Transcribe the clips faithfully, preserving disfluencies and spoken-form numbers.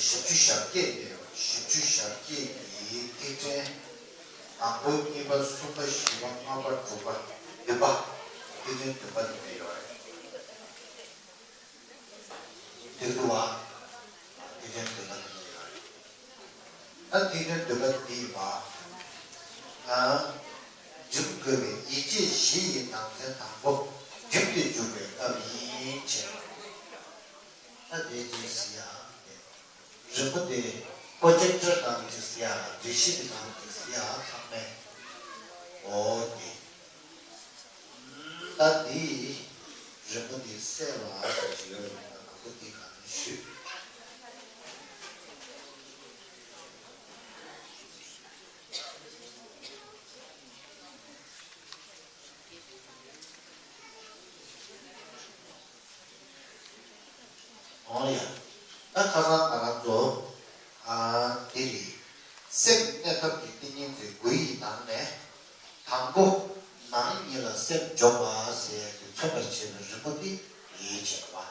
བཞི་བཅུ་ཞེ་བརྒྱད་ཡོད་རེད། བཞི་བཅུ་ཞེ་བརྒྱད་ཀྱི་ཐེག་ཆེན་དང་པོ་གཉིས་པ་གསུམ་པ་བཞི་པ་ལྔ་པ་དྲུག་པ་བདུན་པ། ཐེག་ཆེན་བདུན་པ་དེ་འདྲ་ཡོད་རེད། ཐེག་ཆེན་བདུན་པ་དེ་འདྲ་ཡོད་རེད། ད་ཐེག་ཆེན་བདུན་པ་དེ་ཡིན་པ། ཨ། འཇིམ་བཀོད་པའི་ཡིད་བྱེད་བཞི་ཡི་ནང་ཚན་དང་པོ་འཇིམ་དུ་འཇུག་པའི་སྐབས་ཡིན་ཞེས། ད་དེ་ཅི་ཟེར་ཡང་། རིང་པོ་དེ་ཀོ་ཅན་ཅར་ནང་གི་ཟེར་ཡང་སྒྲིག་གཞི་དེ་ནང་གི་ཟེར་ཡང་ཚང་མས། འོ་དེ། ད་དེ་རིང་པོ་དེ་གསལ་བ་ཞིག་ཡོད་རེད། ད་ནང་པོ་དེ་ག་ནས་ཞུས། འོ་ཡ། ད་ཁ་སང་ང་རང་ཚོ། ཨ། འདི་རེད། སེམས་གནས་ཐབས་ཀྱི་ཏིང་ངེ་འཛིན་དགུ་ཡི་ནང་ནས། དང་པོ། ནང་ཉིད་ལ་སེམས་འཇོག་པ་ཟེར་ཡ་དེ་མཚོན་པར་བྱེད་པའི་རིམ་པ་འདི་ཡིད་བྱེད་པ།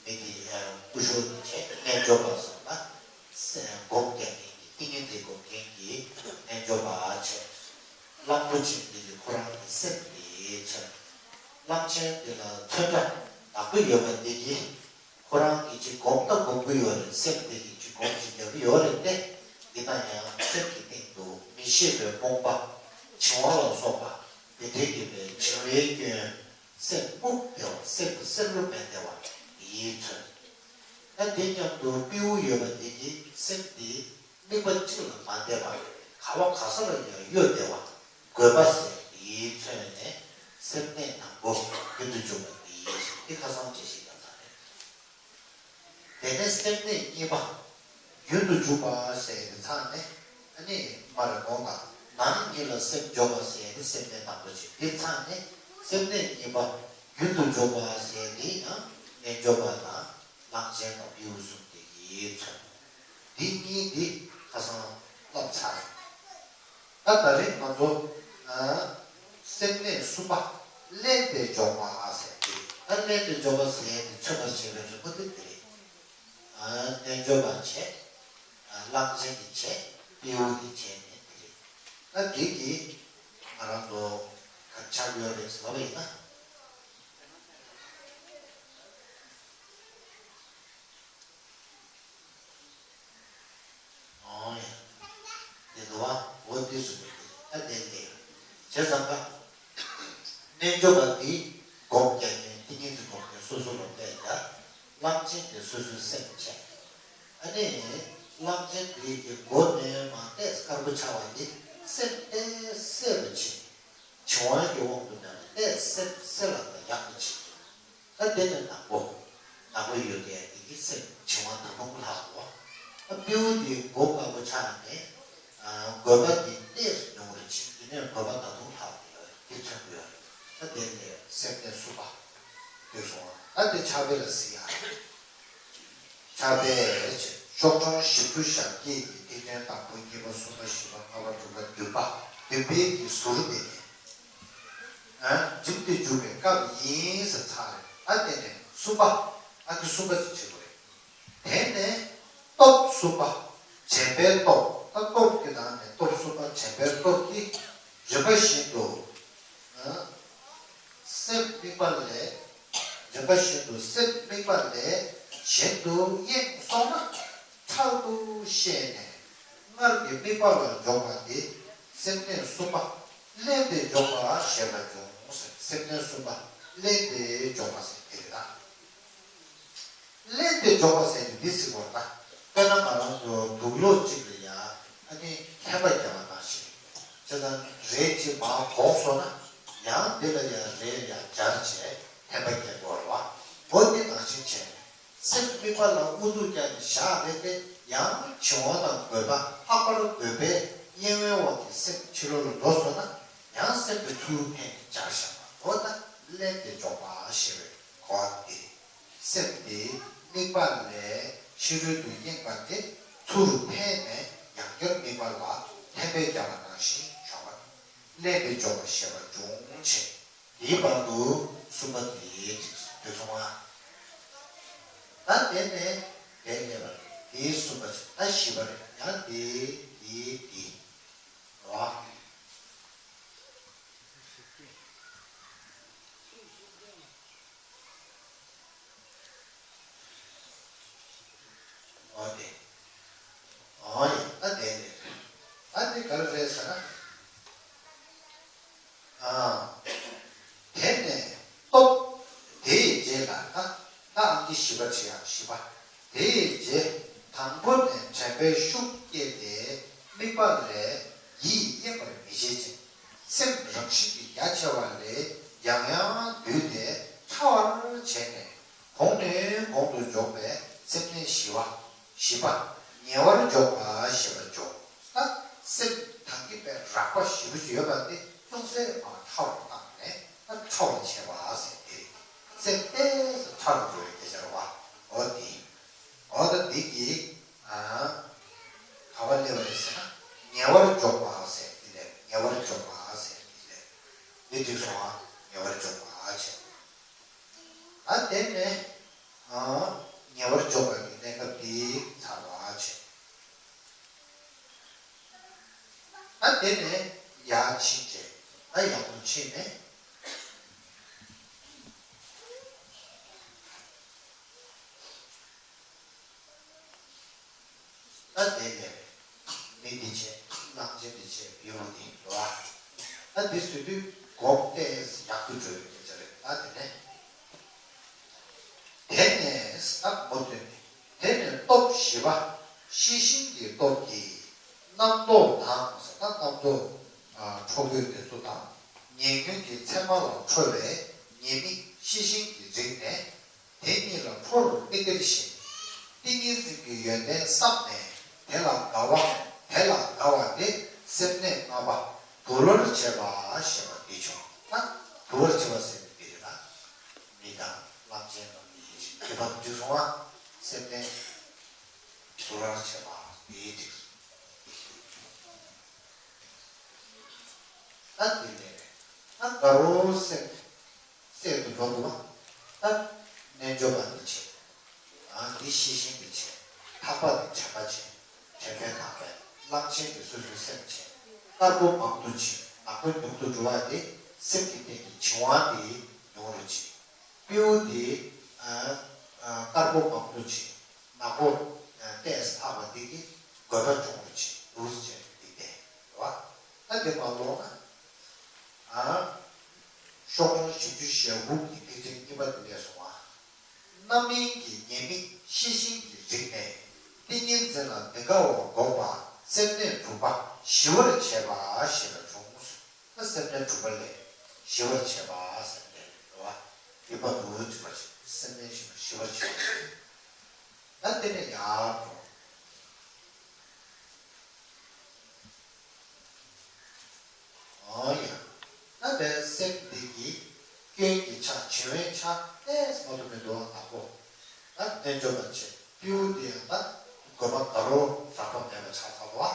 མི་དེ་ཀུ་ཤུ་དེ་བྱས་རྣལ་འབྱོར་པ་སོགས་ལ་སེམས་སྒོམ་རྒྱག་མཁན་གྱི་ཏིང་ངེ་འཛིན་སྒོམ་མཁན་གྱི་རྣལ་འབྱོར་པ་བྱས། གླང་པོ་ཆེ་འདི་ནི་ཁོ་རང་གི་སེམས་དེ་མཚོན། གླང་ཆེན་འདི་ལ་མཚོན་ཁྲ་དག་པོ་ཡོད་པ་འདི་གིས་ཁོ་རང་གིས་ཅིག་སྒོམ་ད་སྒོམ་གྱི་ཡོད་རེད། སེམས་དེ་གིས་ཅིག་སྒོམ་ཅིག་རྒྱག་གི་ཡོད་རེད་དེ། ཡིན་ན་ཡང་སེམས་ཀྱི་སྟེང་དུ་མི་ཤེས་པའི་རྨོངས་པ། འཆིང་བ་ལ་སོགས་པ་དེ་འདྲའི་གི་བའི་འཆིང་བའི་སྐྱོན། སེམས་རྨུགས་བསྡད་པ། སེམས་ཀྱི་སེམས་བློ་མེད་བསྡད་པ་ཡིད་མཚོན། ད་དེ་མཉམ་དུ་སྤྲེའུ་ཡོད་པ་འདི་གིས་སེམས་འདི་དམིགས་པ་གཅིག་ལ་མ་བསྡད་པར་ག་བ་ག་ས་ལ་ཡང་གཡོལ་བསྡད་པ། རྒོད་པ་ཟེར་ཡིད་མཚོན་ནས་སེམས་གནས་དང་པོ་རྒྱུན་དུ་འཇུག་པ་འདི་ཡིན་ཞེས་འདི་ཁ་སང་བཅད་ཤིང་བརྒྱབ་ཚར་རེད། དེ་ནས་སེམས་གནས་གཉིས་པ་རྒྱུན་དུ་འཇུག་པ་ཟེར་ཡག་གི་ཚང་ནས། ཨ་ནི་མར་གོང་དང་ནང་ཉིད་ལ་སེམས་འཇོག་པ་ཟེར་ཡག་གི་སེམས་གནས་དང་པོ་བྱས། དེ་ཚང་ནས་སེམས་གནས་གཉིས་པ་རྒྱུན་དུ་འཇུག་པ་ཟེར་ཡག་དེ་ཡང་རྣལ་འབྱོར་པ་དང་གླང་ཆེན་དང་སྤྲེའུ་གསུམ་དེ་ཡིད་མཚོན། འདི་གཉིས་འདི་ཁ་སང་བསླབས་ཚར། ད་ད་རེས་ང་ཚོ། ཨ། སེམས་གནས་གསུམ་པ་བརླན་ཏེ་འཇོག་པ་ཟེར་ཏེ། ད་བརླན་ཏེ་འཇོག་པ་ཟེར་ཏེ་མཚོན་པར་བྱེད་པའི་རིམ་པ་དེ་འདི་རེད། ཨ། རྣལ་འབྱོར་པ་བྱས། ཨ། གླང་ཆེན་གྱི་བྱས། སྤྲེའུ་གྱི་བྱས་ནས་འདི་རེད། ད་འདི་གིས་ང་རང་ཚོ་ག་ཆགས་ཡོད་རེད་ཟེར་བ་ཡིན་ན། ཨོ་ཡ། དེ་འདུག་བ། འོ་དེ་རེད། ད་དེ་ལས། བྱས་ཙང་ཀ། རྣལ་འབྱོར་པ་འདི་སྒོམ་རྒྱག་མཁན་ཏིང་ངེ་འཛིན་སྒོམ་མཁན་སོ་སོ་ལ་བལྟས་ཡ། གླང་ཆེན་དེ་སོ་སོའི་སེམས་བྱས། ཨ་ནི། གླང་ཆེན་དེ་གི་མགོ་ནས་མར་ཏོག་ཙམ་དཀར་པོ་ཆགས་པ་འདི་སེམས་ཏོག་ཙམ་གསལ་པོ་བྱས། བྱིང་བ་གི་དབང་དུ་མེད་པ་ཏོག་ཙམ་གསལ་ལ་དང་ཡག་པོ་བྱས། ད་དེ་ནས་ནག་པོ། ནག་པོ་ཡོད་དེ་དེ་གི་སེམས་བྱིང་བ་ད་དུང་ལྷག་གོ། ཨ། སྤྲེའུ་དེ་མགོ་དཀར་པོ་ཆགས་ནས། ཨ། རྒོད་པ་དེ་ཏོག་ཙམ་ཉུང་རུ་ཕྱིན། དེ་ནས་རྒོད་པ་ད་དུང་ལྷག་ཡོད་དེ་མཚོན་གྱི་ཡོད་རེད། ད་དེ་ནས་སེམས་གནས་གསུམ་པ། དེ་སོང་བ། ད་དེ་ཕྱག་དཔེ་ལ་གཟིགས་ཡ། ཕྱག་དཔེ་བྱས། ཤོག་གྲངས་བཞི་བཅུ་ཞེ་བརྒྱད་ཀྱི་ཐེག་ཆེན་དང་པོ་གཉིས་པ་གསུམ་པ་བཞི་པ་ལྔ་པ་དྲུག་པ་བདུན་པ། བདུན་པའི་གི་ཟུར་དེ་ནས། ཨ། འཇིམ་དུ་འཇུག་པའི་སྐབས་ཡིན་ཟེར་ཚར་རེད། ད་དེ་ནས་གསུམ་པ། ཨ་ནི་གསུམ་པ་ཅིག་བྱེད་དགོས་རེད། དེ་ནས་སྟོབས་གསུམ་པ། བྱམས་པའི་སྟོབས། ད་སྟོབས་ཀྱི་ནང་ནས་སྟོབས་གསུམ་པ་བྱམས་པའི་སྟོབས་ཀྱིས་རིམ་པ་བཞིན་དུ། ཨ། སེམས་དམིགས་པ་ལས། རིམ་པ་བཞིན་དུ་སེམས་དམིགས་པ་ལས་གཞན་དུ་གཡེངས་སོང་ན། ཕྲག་ཏུ་བཤད་ནས་སྔར་གྱི་དམིགས་པ་ལ་འཇོག་པ་སྟེ། སེམས་གནས་གསུམ་པ་བརླན་ཏེ་འཇོག་པ་ཞེས་པ་འབྱུང་ཟེར། སེམས་གནས་གསུམ་པ་བརླན་ཏེ་འཇོག་པ་ཟེར་དེ་རེད་ད། བརླན་ཏེ་འཇོག་པ་ཟེར་དེ་འདི་ཟེར་བ་ད། དཔེར་ན་ང་རང་ཚོ་དུག་ལོག་གཅིག་ལ་ཡ། ཨ་ནི་ཐན་པ་བརྒྱབ་པ་ནང་བཞིན། བྱས་ཙང་རས་གཅིག་མར་གོག་སོང་ན། ཡང་འདི་ལ་ཡ་རས་ཡ་སྦྱར་བྱས་ཐན་པ་བརྒྱབ་དགོས་རེད་བ། འོ་དེ་ནང་བཞིན་བྱས། སེམས་དམིགས་པ་ལ་ཨུ་ཚུགས་རྒྱག་ནས་བཞག་རེད་དེ། ཡང་བྱིང་བ་དང་རྒོད་པ། ལྷག་པར་རྒོད་པའི་གཡེང་བའི་འོག་གི་སེམས་ཕྱི་ལོགས་ལ་འགྲོ་སོང་ན། ཡང་སེམས་དེ་ཚུར་འཐེན་ནས་སྦྱར་བཞག་པ། འོ་ད་བརླན་ཏེ་འཇོག་པ་ཞེས་པའི་གོ་བ་འདི་རེད། སེམས་དེ་དམིགས་པ་ལས་ཕྱི་རོལ་དུ་གཡེངས་པ་དེ་ཚུར་འཐེན་ནས་ཡང་བསྐྱར་དམིགས་པ་ལ་ཐན་པ་བརྒྱབ་པ་ནང་བཞིན་བྱུང་བ། བརླན་ཏེ་འཇོག་པ་ཞེས་པ་འབྱུང་བྱས། དེའི་བར་དུ་གསུམ་པ་དེ་གཅིག་དེ་སོང་བ། ད་དེ་ནས་དེ་ལས་པ། དེའི་གསུམ་པ་ཅིག་ད་བཞི་པ་རེད། ཡང་དེ་དེ་དེ་རོ། ཨོ་དེ། ཨོ་ཡ་ད་དེ་རེད། ད་དེ་ག་རེ་རེད་ཟེར་ན། ཨ། དེ་ནས་སྟོབས། དེའི་རྗེས་ལ་ད་ད་ཨང་ཀི་བཞི་པ་བྲིས་ཡ། བཞི་པ། དེའི་རྗེས་དང་པོ་ནས་དྲན་པའི་ཤུགས་སྐྱེས་ཏེ་དམིགས་པ་ལས་ཡིད་གཡེང་བར་མི་བྱེད་ཅིང་། སེམས་རང་བཞིན་གྱིས་རྒྱ་ཆེ་བ་ལས་ཡང་ཡང་བསྡུས་ཏེ་ཕྲ་བར་བྱས་ནས། གོང་ནས་གོང་དུ་འཇོག་པའི་སེམས་གནས་བཞི་པ། བཞི་པ། ཉེ་བར་འཇོག་པ་ཞེས་པ་འཇོག་ད་སེམས་དང་གི་པའི་རགས་པ་ཞེ་པོ་ཅིག་ཡོད་པ་དེ་ཅུང་ཟད་མར་ཕྲ་བར་བཏང་ནས་ད་ཕྲ་བར་བྱས་པ་ཟེར་དེ་རེད། སེམས་ཏོག་ཙམ་ཕྲ་རུ་འགྲོ་བའི་སྐད་ཆ་རེད་བ། འོ་དེ། འོ་ད་འདི་གི་ཨ། ག་བ་སླེབས་པ་རེད་ཟེར་ན། ཉེ་བར་འཇོག་པ་ཟེར་འདི་ལས་ཉེ་བར་འཇོག་པ་ཟེར་འདི་ལས། འདི་འགྲིག་སོང་ཨ། ཉེ་བར་འཇོག་པ་ཟེར། ཨ་དེ་ནས་ཨ། ཉེ་བར་འཇོག་པ་གི་གནས་སྐབས་འདི་ཚར་བ་བྱས། ཨ་དེ་ནས་ཡར་ཕྱིན་བྱས། ཨ་ཡར་དུ་ཕྱིན་ནས། ད་དེ་ནས་མི་འདི་བྱས། གླང་ཆེན་འདི་བྱས། བེའུ་འདི་འགྲོ་བ། ད་འདི་བཟོས་དུས་གོང་ཏོག་ཙམ་ཡག་ཏུ་འགྲོ་ཡོད་སྐད་ཆ་རེད། ད་དེ་ནས་དེ་ནས་ད་མུ་མཐུད་ནས་དེ་ནས་སྟོབས་བཞི་པ། ཤེས་བཞིན་གྱི་སྟོབས་ཀྱིས་རྣམ་རྟོག་དང་ཟེར། ད་རྣམ་རྟོག་ཨ་འཕྲོ་དགོས་དེ་ཚོ་དང་། ཉེ་སྔོན་གྱི་མཚན་མ་ལ་འཕྲོ་བའི་ཉེས་དམིགས་ཤེས་བཞིན་གྱིས་རིག་ནས། དེ་གཉིས་ལ་འཕྲོ་རུ་མི་སྟེར་ཞིང་། ཏིང་ངེ་འཛིན་གྱི་ཡོན་ཏན་བསམས་ནས་དེ་ལ་དགའ་བ། དེ་ལ་དགའ་བ་སྟེ་སེམས་གནས་ལྔ་པ་དུལ་བར་བྱེད་པ་ཞེས་པ་འདི་བྱུང་། ད་དུལ་བར་བྱེད་པ་ཟེར་ནས་འདི་རེད་ལ། མི་དང་གླང་ཆེན་དང་མི་ཡིན་ཞིང་། དེ་བར་འཇིགས་སོང་བ། སེམས་གནས་དུལ་བར་བྱེད་པ་འདིའི་འཇིགས་སོང་། ད་འདི་ལས་ད་དགའ་རོགས་སེམས། སད་དུ་འགྲོ་དགོས་པ། ད་རྣལ་འབྱོར་པ་འདི་བྱེད། ཨ་འདི་ཤེས་བཞིན་འདི་བྱེད། ཐག་པ་འདི་དྲན་པ་བྱེད། དྲན་པའི་ཐག་པས་གླང་ཆེན་འདི་སོ་སོའི་སེམས་བྱེད། དཀར་པོ་མང་དུ་བྱེད། ནག་པོ་ཉུང་དུ་འགྲོ་བ་འདི་སེམས་ཀྱི་སྟེང་གི་བྱིང་བ་འདི་ཉུང་རུ་བྱེད། སྤྲེའུ་འདི་ཨ་ཨ་དཀར་པོ་མང་དུ་བྱེད། ནག་པོ་ཨ་ཏོག་ཙམ་འཕགས་པ་འདི་གི་དགོས་པ་ཆུང་རུ་བྱེད། འདུག་སེ་བྱས་འདི་བསྟན་རེད་བ། ད་འདི་མ་ལོག་ན། ཨ། ཤོག་གྲངས་བཞི་བཅུ་ཞེ་དགུ་གི་ཐེག་ཆེན་གཉིས་པ་འདི་ལས་སོང་བ། རྣམ་སྨིན་གྱི་ཉེས་དམིགས་ཤེས་བཞིན་གྱིས་རིག་ནས། ཏིང་ངེ་འཛིན་ལ་མི་དགའ་བ་འགོག་པ་སེམས་གནས་དྲུག་པ་ཞི་བར་བྱེད་པ་ཞེས་པ་བྱུང་། ད་སེམས་གནས་དྲུག་པ་ལས་ཞི་བར་བྱེད་པ་ཟེར་ནས་འགྲོ་བ། དེ་བར་དུ་འཇུག་པ་ཞིག་སེམས་གནས་ཞི་བར་བྱེད་པ་ཞིག་ད་དེ་ནས་ཡར་འགྲོ། ཨོ་ཡ། ད་དེ་སེམས་འདི་གི་སྐྱོན་གྱི་ཆ་བྱིང་བའི་ཆ་ཏོག་ཙམ་མ་གཏོགས་མི་འདུག་ཨ། ནག་པོ། ད་རྣལ་འབྱོར་པ་བྱེད། སྤྲེའུ་འདི་ཡང་ད་དགོས་པ་དགའ་རོགས་རགས་པ་མེད་པ་ཆགས་ཚར་འདུག་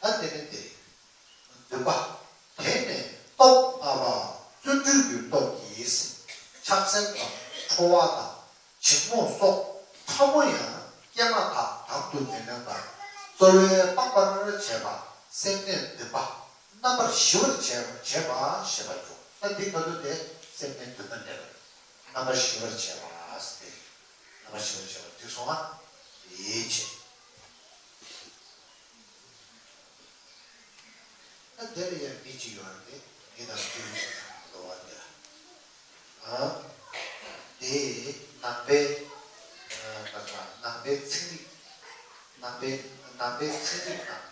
ཨ། དེ་རེད། ད་དེ་ནི་དེ་རེད། བདུན་པ། དེ་ནས་སྟོབས་ལྔ་པ་བརྩོན་འགྲུས་ཀྱི་སྟོབས་ཀྱིས་ཆགས་སེམས་དང་ཁྲོ་བ་དང་བྱིང་རྨུགས་སོགས་ཕྲ་མོ་ཡང་སྐྱེས་མ་ཐག་དང་དུ་མི་ལེན་པར་རྩོལ་བས་སྤང་བར་བྱེད་པ་སེམས་གནས་བདུན་པ། རྣམ་པར་ཞི་བར་བྱེད་བྱེད་པ་ཞེས་པ་འཇོག་ད་འདི་ག་དུས་དེ་སེམས་གནས་བདུན་པ་འདས་པ་རེད། རྣམ་པར་ཞི་བར་བྱེད་པ་ཟེར་ཏེ། རྣམ་པར་ཞི་བར་བྱེད་པ་འདི་སོང་ང་། དེའི་ཕྱིར། ད་དེ་ལ་ཡང་མི་གཅིག་ཡོད་རེད་དེ། མི་དང་སྤྲེའུ་གཅིག་ཚང་མ་འགྲོ་བ་འདི་ལ། ཨ། དེ་ནང་པའི་ཨ་ད་ལྟ་ནང་པའི་ཚན་རིག་ནང་པའི་ནང་པའི་ཚན་རིག་ནང་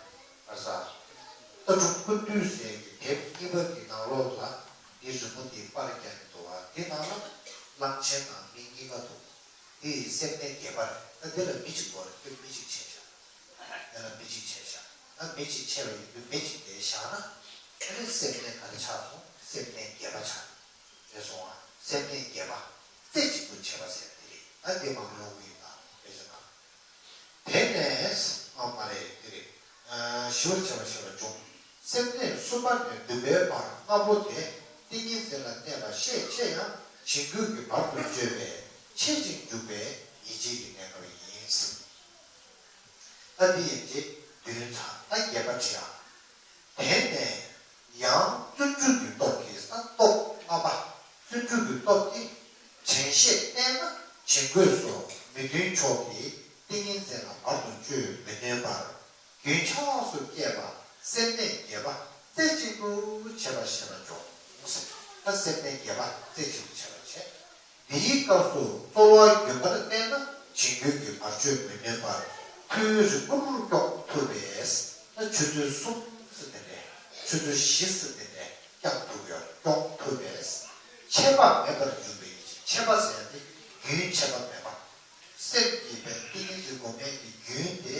ཨ་ས་ལྟ་གྲུབ་ཀུན་བཏུས་ཟེར་གྱི་དེབ་གཉིས་པ་གི་ནང་ལོགས་ལ་འདི་རི་མོ་འདི་པར་རྒྱག་གི་འདུག་བ། འདི་ནང་ལ་གླང་ཆེན་དང་མི་གཉིས་ཀ་འདུག་འདི་ཡི་སེམས་གནས་བརྒྱད་པ་རེད། ད་འདི་ལ་མི་གཅིག་དགོས་རེད། འདི་མི་གཅིག་བྱས་བཞག་དེ་ལ་མི་གཅིག་བྱས་བཞག་ད་མི་གཅིག་བྱས་པ་ཡིན་དུས་མི་གཅིག་དེ་བཞག་ན། ཨ་ནི་སེམས་གནས་ག་རེ་ཆགས་སོང་། སེམས་གནས་བརྒྱད་པ་ཆགས། རེད་སོང་ཨ། སེམས་གནས་བརྒྱད་པ་རྩེ་གཅིག་ཏུ་བྱེད་པ་ཟེར་དེ་རེད། ཨ་དེ་མ་ལོག་གི་ཡིན་ན་དཔེ་ཆ་ནང་། དེ་ནས་ཨ་མ་རེད་དེ་རེད། ཨ་ཞི་བར་བྱ་བ་ཞེས་པ་བྱུང་། སེམས་གནས་གསུམ་པ་ནས་བདུན་པའི་བར་ལྔ་པོ་དེ་ཏིང་ངེ་འཛིན་ལ་གནས་པ་ཤས་ཆེ་ཡང་བྱིང་རྒོད་ཀྱི་བར་དུ་གཅོད་པས་ཆེ་ཅིང་འཇུག་པས་ ཡིད་ཆེས་ཀྱི་གནས་སྐབས་ཡིན། ད་འདི་ཡན་ཆད་བདུན་ཚར། ད་བརྒྱད་པ་བྲིས་ཨ། དེ་ནས་ཡང་བརྩོན་འགྲུས་ཀྱི་སྟོབས་ཀྱིས། ད་སྟོབས་ལྔ་པ། བརྩོན་འགྲུས་ཀྱི་སྟོབས་ཀྱིས། དྲན་ཤེས་བརྟན་ན་བྱིང་རྒོད་སོགས་མི་མཐུན་ཕྱོགས་ཀྱི་ཏིང་ངེ་འཛིན་ལ་བར་དུ་གཅོད་མི་ནུས་པར། རྒྱུན་ཆགས་སུ་སྐྱེས་པ་སེམས་གནས་བརྒྱད་པ་རྩེ་གཅིག་ཏུ་བྱེད་པ་ཤེས་པར་འཇོག་ད་སེམས་གནས་བརྒྱད་པ་རྩེ་གཅིག་ཏུ་བྱེད་པར་བྱེད། འདིའི་སྐབས་སུ་རྩོལ་བ་རྒྱུན་པར་བརྟན་ན་བྱིང་རྒོད་ཀྱིས་བར་གཅོད་མི་ནུས་པར་ཐུན་རིང་པོར་སྐྱོང་ཐུབ་པས། ད་ཆུ་ཚོད་གསུམ་ཟེར་དེ་འདྲས། ཆུ་ཚོད་བཞི་ཟེར་དེ་འདྲས་སྐྱོང་ཐུབ་ཡོད། སྐྱོང་ཐུབ་པས། ཆད་པ་མེད་པར་འཇུག་པའི་ཡིད་ཆེས། ཆད་པ་ཟེར་ཡ་དེ་རྒྱུན་ཆད་པ་མེད་པ། སེམས་ཀྱི་བའི་ཏིང་ངེ་འཛིན་སྒོམ་ཡས་ཀྱི་རྒྱུན་དེ་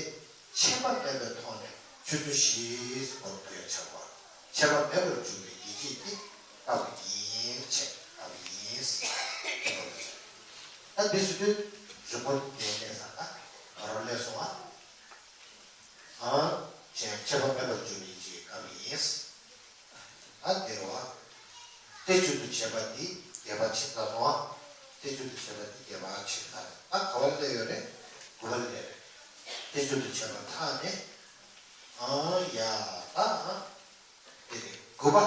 ཆད་པ་མེད་པའི་ཐོག་ནས་ཆུ་ཚོད་བཞི་སྒོམ་ཐུབ་ཡ་ཆགས་པ། ཆད་པ་མེད་པར་འཇུག་པའི་ཡིད་ཆེས་ཀྱིས་ལྟ་བུ་ཡིན་ཆེད་ལྟ་བུ་ཡིན། ད་འདི་ཟེར་དུས་རི་མོ་དེ་ལས་ས་ད་ང་རང་ལས་སོང་ཨ། ཨང་ཆེ་ཆད་པ་མེད་པར་འཇུག་པའི་ཡིད་ཆེས་ཀྱིས་ལྟ་བུ་ཡིན། ཨ་དེ་རུ་བ། རྩེ་གཅིག་ཏུ་བྱེད་པ་འདི་བརྒྱད་པ་ཕྱིན་ཚར་སོང་ཨ། རྩེ་གཅིག་ཏུ་བྱེད་པ་འདི་བརྒྱད་པ་ཕྱིན་ཚར་རེད། ཨ་ག་བ་སླེབས་ཡོད་རེད། དགུ་པ་སླེབས་རེད། རྩེ་གཅིག་ཏུ་བྱེད་པ་ཚར་ནས། ཨང་ཡ་ད་ཨ། དེ་རེད། དགུ་པ།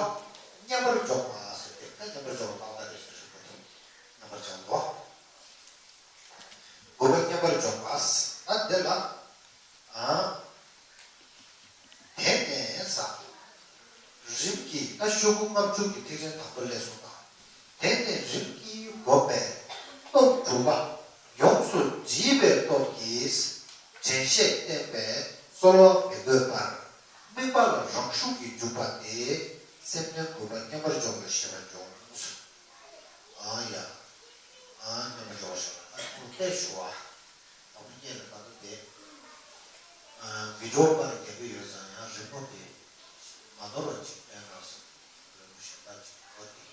མཉམ་པར་འཇོག་པ་ཟེར་ཏེ་ད་མཉམ་པར་འཇོག་པ་ཏག་ཏག་རེད་ཟེར་ཞུ་གི་འདུག་མཉམ་པར་འཇོག་པ། དགུ་པ་མཉམ་པར་འཇོག་པ། ད་འདི་ལ། ཨ། དེ་ནས་ས། རིམ་གྱིས་ད་ཤོག་གུ་ལྔ་བཅུ་གི་ཐིག་ཕྲེང་དང་པོ་ལས་སོང་ད། དེ་ནས་རིམ་གྱིས་བསྒོམས་པས་སྟོབས་དྲུག་པ་ཡོངས་སུ་འདྲིས་པའི་སྟོབས་ཀྱིས་དྲན་ཤེས་བརྟན་པས་རྩོལ་བ་མི་དགོས་པར་དམིགས་པ་ལ་རང་ཤུགས་ཀྱིས་འཇུག་པ་དེ་སེམས་ནི་དགུ་པ་མཉམ་པར་འཇོག་པའི་ཤེས་པ་འབྱུང་། ཨང་ཡ། ཨང་མཉམ་པར་འཇོག་པའི་ཤེས་པ། ཨ་ཁུ་ལྟས་ཞུ་བ། དང་པོ་གཉིས་ལ་ད་ལྟ་དེ། ཨ་མི་འགྲོ་པར་རྒྱག་གི་ཡོད་ཙང་ཡང་རི་མོ་དེ་མ་ནོར་བ་ཅིག་སྟོན་རོགས་ཟེར། རི་མོ་གཞན་དག་ཅིག་འགྲོ་དེ།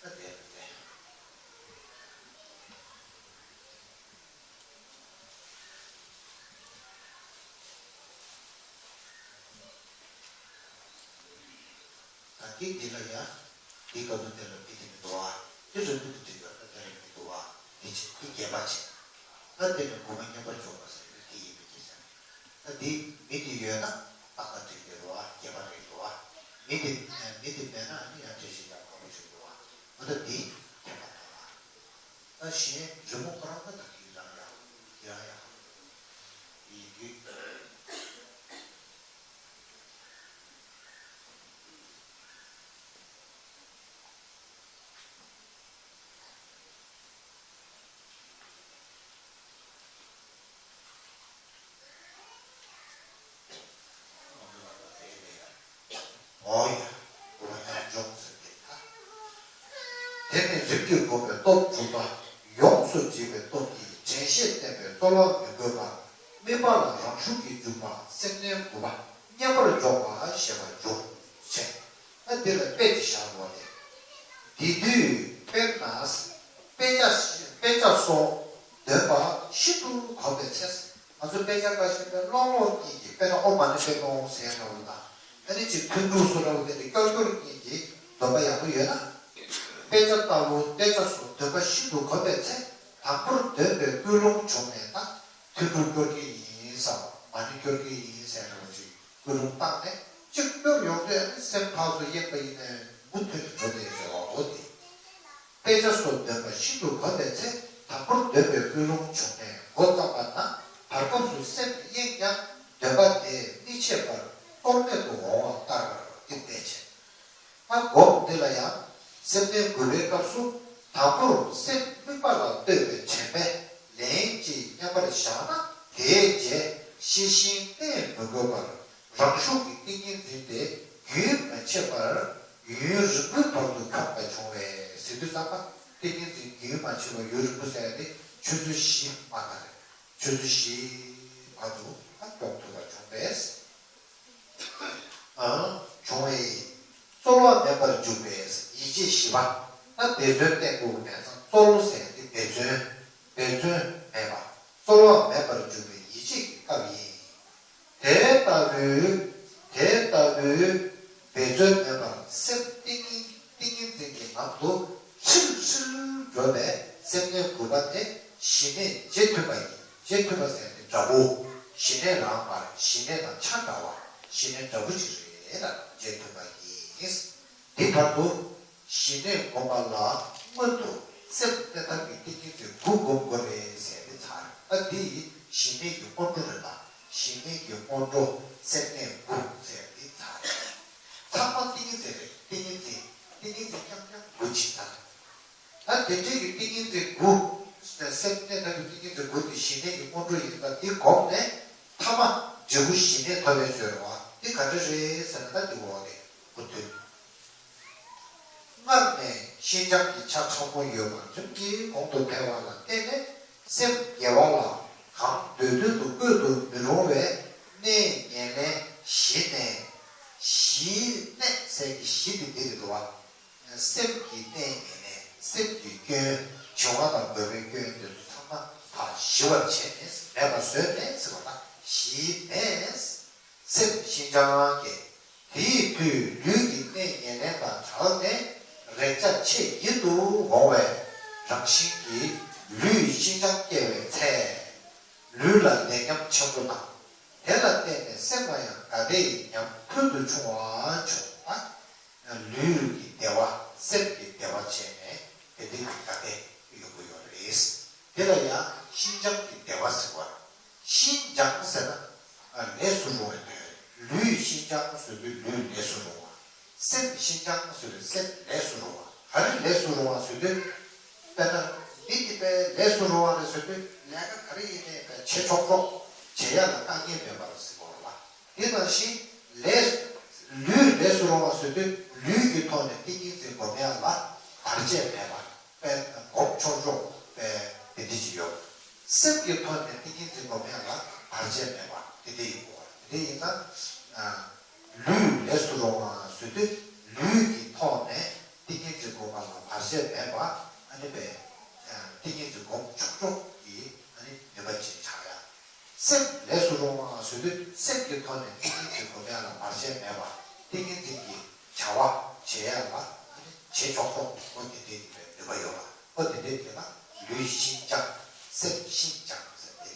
ད་དེ་ལ་དེ། ད་གིན་འདི་ལ་ཡ། འདི་སྐབས་སུ་དེ་ལ་མི་དེ་མི་འདུག་བ། དེ་རིང་པོ་དེ་འགྲིག་ག་ད་དེ་ལ་མི་འདུག་བ། དེ་ཆེ་དེ་བརྒྱད་པ་ཆེ། ད་དེ་ནི་དགུ་པ་མཉམ་པར་འཇོག་པ་ཟེར་དུས་དེ་ཡིན་པའི་རྒྱུ་མཚན། ད་འདི་མི་དེ་ཡོད་ན་ཏག་ཏག་འགྲིག་གི་རེད་བ། བརྒྱད་པ་རེད་འདུག་བ། མི་དེ་མི་དེ་མེད་ན་ཨ་ནི་ཡང་འགྲེལ་བཤད་ཡག་པོ་བྱེད་དགོས་བ། འོ་ད་འདི་བརྒྱད་པ་དང་བ། ད་གཞན་རི་མོ་ཁོ་རང་ད་ད་གིན་རང་ཡག་ཡང་ཡག་ཡིན་རྒྱུ། འོ་ཡ། དགུ་པ་མཉམ་འཇོག་ཟེར་ཏེ་ད། དེ་ནི་རིམ་གྱིས་བསྒོམས་པའི་སྟོབས་དྲུག་པ་ཡོངས་སུ་འདྲིས་པའི་སྟོབས་ཀྱིས་དྲན་ཤེས་བརྟན་པས་རྩོལ་བ་མི་དགོས་པར་དམིགས་པ་ལ་རང་ཤུགས་ཀྱིས་འཇུག་པ་སེམས་ནི་དགུ་པ་མཉམ་པར་འཇོག་པ་ཞེས་པ་འཇོག་བྱས། ད་འདི་ལ་དཔེ་ཅིག་བཞག་དགོས་ཏེ། དེ་དུས་དཔེར་ན། དཔེ་ཆ་དཔེ་ཆ་སོགས་འདོན་པ་ཤིན་ཏུ་གོམས་པའི་ཚེ། ང་ཚོ་དཔེ་ཆ་བཀའ་བཞིན་དཔེ་ཀློག་ཀློག་གཉིས་ཀྱིས་དཔེར་ན་ཨོཾ་མ་ཎི་པདྨེ་ཧཱུྃ་ཟེར་ཡ་འདྲ་བོ་དང་། ཨ་ནི་ཅིག་ཐུན་དྲུག་སོགས་འདྲ་བོ་དེ་འདྲ་སྐྱོར་སྐྱོར་གཉིས་ཀྱིས་འདོན་པ་ཡག་པོ་ཡོད་ན། དཔེ་ཆ་ལྟ་བུ་དཔེ་ཆ་སོགས་འདོན་པ་ཤིན་ཏུ་གོམས་པའི་ཚེ། དང་པོར་འདོན་པའི་ཀུན་སློང་བྱུང་ནས་ད། ཐུན་དྲུག་སྐྱོར་གྱི་ཡིན་ཟེར་བ། མ་ཎི་སྐྱོར་གྱི་ཡིན་ཟེར་འདྲ་བོ་ཅིག་ཀུན་སློང་བཏང་ནས་གཅིག་སྐྱོར་ཡོང་དུས་ཨ་ནི་སེམས་ཕར་ཚུར་གཡེངས་པ་ཡིན་ནའི་མུ་མཐུད་དུ་འགྲོ་བསྡད་ཟེར་བ་འོ་དེ། དཔེ་ཆ་སོགས་འདོན་པ་ཤིན་ཏུ་གོམས་པའི་ཚེ། དང་པོར་འདོན་པའི་ཀུན་སློང་བྱུང་ནས་འགོ་བརྩམས་པ་ན་བར་སྐབས་སུ་སེམས་གཡེངས་ཀྱང་འདོན་པ་དེ་མི་ཆད་པར་རྩོལ་མེད་དུ་འོང་བ་ལྟར་ཏེ་དཔེ་བྱས། ད་སྒོམ་འདི་ལ་ཡང་སེམས་གནས་དགུ་པའི་སྐབས་སུ་དང་པོར་སེམས་དམིགས་པ་ལ་གཏོད་པའི་དྲན་པས་ལན་གཅིག་མཉམ་པར་བཞག་ན་དེའི་རྗེས་ཤེས་བཞིན་གཏན་མི་དགོས་པར། རང་ཤུགས་ཀྱིས་ཏིང་ངེ་འཛིན་དེ་རྒྱུན་མ་ཆད་པར་ཡུན་རིང་པོའི་བར་དུ་འཁྱོག་པ་བྱུང་བས་ཟེར་དུས་ཙམ་པ་ཏིང་ངེ་འཛིན་རྒྱུན་མ་ཆད་པར་ཡུན་རིང་པོ་ཟེར་ཡ་དེ་ཆུ་ཚོད་བཞི་མ་ག་རེ་ཆུ་ཚོད་བཞིའི་བར་དུ་ཨ་འཁྱོག་ཐུབ་པ་བྱུང་བས། ཨ་བྱུང་བས། རྩོལ་བ་མེད་པར་འཇུག་པས་ཡིད་ཆེས་བཞི་པ། ད་འབད་བརྩོན་བསྟེན་དགོས་ཀྱི་མེད་ཙང་རྩོལ་ཟེར་ཡ་དེ་འབད་བརྩོན། འབད་བརྩོན་མེད་པ། རྩོལ་བ་མེད་པར་འཇུག་པའི་ཡིད་ཆེས་ཀྱི་སྐབས་ཡིན། དེ་ལྟ་བུའི་དེ་ལྟ་བུའི་འབད་བརྩོན་མེད་པར་སེམས་ཏིང་ངེ་ཏིང་ངེ་འཛིན་གྱི་ངང་དུ་ཧྲིལ་ཧྲིལ་འགྲོ་བའི་སེམས་གནས་དགུ་པ་དེ་ཞི་ ནས་རྗེས་མཐུན་པ་ཡིན། རྗེས་མཐུན་པ་ཟེར་ཏེ་འདྲ་པོ། ཞི་གནས་རང་བར་ཞི་གནས་དང་ཆ་འདྲ་བ། ཞི་གནས་འདྲ་པོ་ཅིག་རེད་ལ་རྗེས་མཐུན་པ་ཡིན། འདི་བར་དུ། ཞི་གནས་སྒོམ་པ་ལ་སྔོན་དུ་སེམས་གནས་ཐབས་ཀྱི་ཏིང་ངེ་འཛིན་དགུ་སྒོམ་དགོས་རེད་ཟེར་ཏེ་ཚར། ཨ་འདི་ཡིས་ཞི་གནས་ཀྱི་སྔོན་འགྲོ་རེད་ལ། ཞི་གནས་ཀྱི་སྔོན་འགྲོ་སེམས་གནས་དགུ་ཟེར་ཏེ་ཚར། ཚང་མ་ཏིང་ངེ་འཛིན་རེད། ཏིང་ངེ་འཛིན། ཏིང་ངེ་འཛིན་རྐྱང་རྐྱང་དགུ་ཅིག་ཚར། ད་དེ་འདྲའི་གི་ཏིང་ངེ་འཛིན་དགུ། སེམས་གནས་ཐབས་ཀྱི་ཏིང་ངེ་འཛིན་དགུ་དེ་ཞི་གནས་ཀྱི་སྔོན་འགྲོ་ཡིན་ཙང་འདི་བསྒོམས་ནས་ཐ་མ་འབྲས་བུ་ཞི་གནས་ཐོབ་པའི་ཕྱིར་རོ། འདི་ག་འདྲ་རེད་ཟེར་ན་ད་འདི་འོག་ནས་འགོ་མཐུད། སྔར་ནས་ཤིན་སྦྱངས་ཀྱི་ཆ་ཕྲ་མོ་ཡོད་པ་རིམ་གྱིས་གོང་དུ་འཕེལ་བ་ལ་བརྟེན་ནས་སེམས་དགེ་བ་ལ་གང་འདོད་འདོད་དུ་བཀོད་དུ་མི་རུང་བའི་གནས་ངན་ལེན་ཞི་གནས། ཞི་གནས་ཟེར་གྱི་ཞི་དེ་འདི་རེད་འདུག་བ། སེམས་ཀྱི་གནས་ངན་ལེན། སེམས་ཀྱི་སྐྱོན། བྱུང་བ་དང་འགོས་པའི་སྐྱོན་དེ་ཚོ་ཚང་མ་ཕར་ཞི་བར་བྱས་ནས་མེད་པར་བཟོས་ནས་ཟེར་བ་ལ་ཞི་གནས། སེམས་ཤིན་སྦྱངས་ཀྱི། དེ་ཡི་མཐུས་ལུས་ཀྱི་གནས་ངན་ལེན་དང་བྲལ་ནས་རེག་བྱ་ཆེས་ཡིད་དུ་འོང་བའི་རང་བཞིན་གྱིས་ལུས་ཤིན་སྦྱངས་སྐྱེ་བའི་ཚེ། ལུས་ལ་ལས་ཉམས་ཆེན་པོ་དང་། དེ་ལ་བརྟེན་ནས་སེམས་ལ་ཡང་དགའ་བདེ་ཡི་ཉམས་ཕུལ་དུ་བྱུང་བ་བྱུང་བ། ལུས་ཀྱི་བདེ་བ། སེམས་ཀྱི་བདེ་བ་བྱས་ནས་དེ་འདྲའི་གི་དགའ་བདེ་ཡོང་གི་ཡོད་རེད། དེ་ལ་ཡང་ཤིན་སྦྱངས་ཀྱི་བདེ་བ་ཟེར་བ། ཤིན་སྦྱངས་ཟེར་ན་ལས་སུ་རུང་བའི་དོན། ལུས་ཤིན་སྦྱངས་ཟེར་དུས་ལུས་ལས་སུ་རུང་བ། སེམས་ཤིན་སྦྱངས་ཟེར་དུས་སེམས་ལས་སུ་རུང་བ། ག་རེ་ལས་སུ་རུང་བ་ཟེར་དུས། དཔེར་ན་མི་དེ་དཔེ་ལས་སུ་རུང་བ་རེད་ཟེར་དུས་ལས་ཀ་ག་རེ་ཡིན་ནའི་དཔེ་བྱེད་ཆོག་ཆོག་བྱེད་ཡ་ལ་དཀའ་ངལ་མེད་པ་ཟེར་དགོས་རེད་བ། དེ་ནང་བཞིན་ལས། ལུས་ལས་སུ་རུང་བ་ཟེར་དུས་ལུས་ཀྱི་ཐོག་ནས་ཏིང་ངེ་འཛིན་སྒོམ་ཡ་ལ་བར་ཆད་མེད་པ། དཔེ་སྒོམ་ཆོག་ཆོག་དཔེ་དེ་འདྲ་ཅིག་ཡོད། སེམས་ཀྱི་ཐོག་ནས་ཏིང་ངེ་འཛིན་སྒོམ་ཡ་ལ་བར་ཆད་མེད་པ་དེ་འདྲ་ཡིན་དགོས་པ། དེ་འདྲ་ཡིན་ཙང་། ལུས་ལས་སུ་རུང་བ་ཟེར་དུས་ལུས་ཀྱི་ཐོག་ནས་ཏིང་ངེ་འཛིན་སྒོམ་པ་ལ་བར་ཆད་མེད་པ་ཨ་ནི་པས། ཏིང་ངེ་འཛིན་སྒོམ་ཆོག་ཆོག་གི་ཨ་ནི་ནུས་པ་ཅིག་ཆགས་ཡ། སེམས་ལས་སུ་རུང་བ་ཟེར་དུས་སེམས་ཀྱི་ཐོག་ནས་ཏིང་ངེ་འཛིན་སྒོམ་ཡ་ལ་བར་ཆད་མེད་པ། ཏིང་ངེ་འཛིན་གྱི་བྱ་བ་བྱེད་ཡ་ལ་ཨ་ནི་བྱེད་ཆོག་ཆོག་གི་ཨོ་དེ་འདྲའི་ནུས་པ་ཡོད་པ། ཨོ་དེ་འདྲའི་དེ་ལ་ལུས་ཤིན་སྦྱངས། སེམས་ཤིན་སྦྱངས་ཟེར་དེ་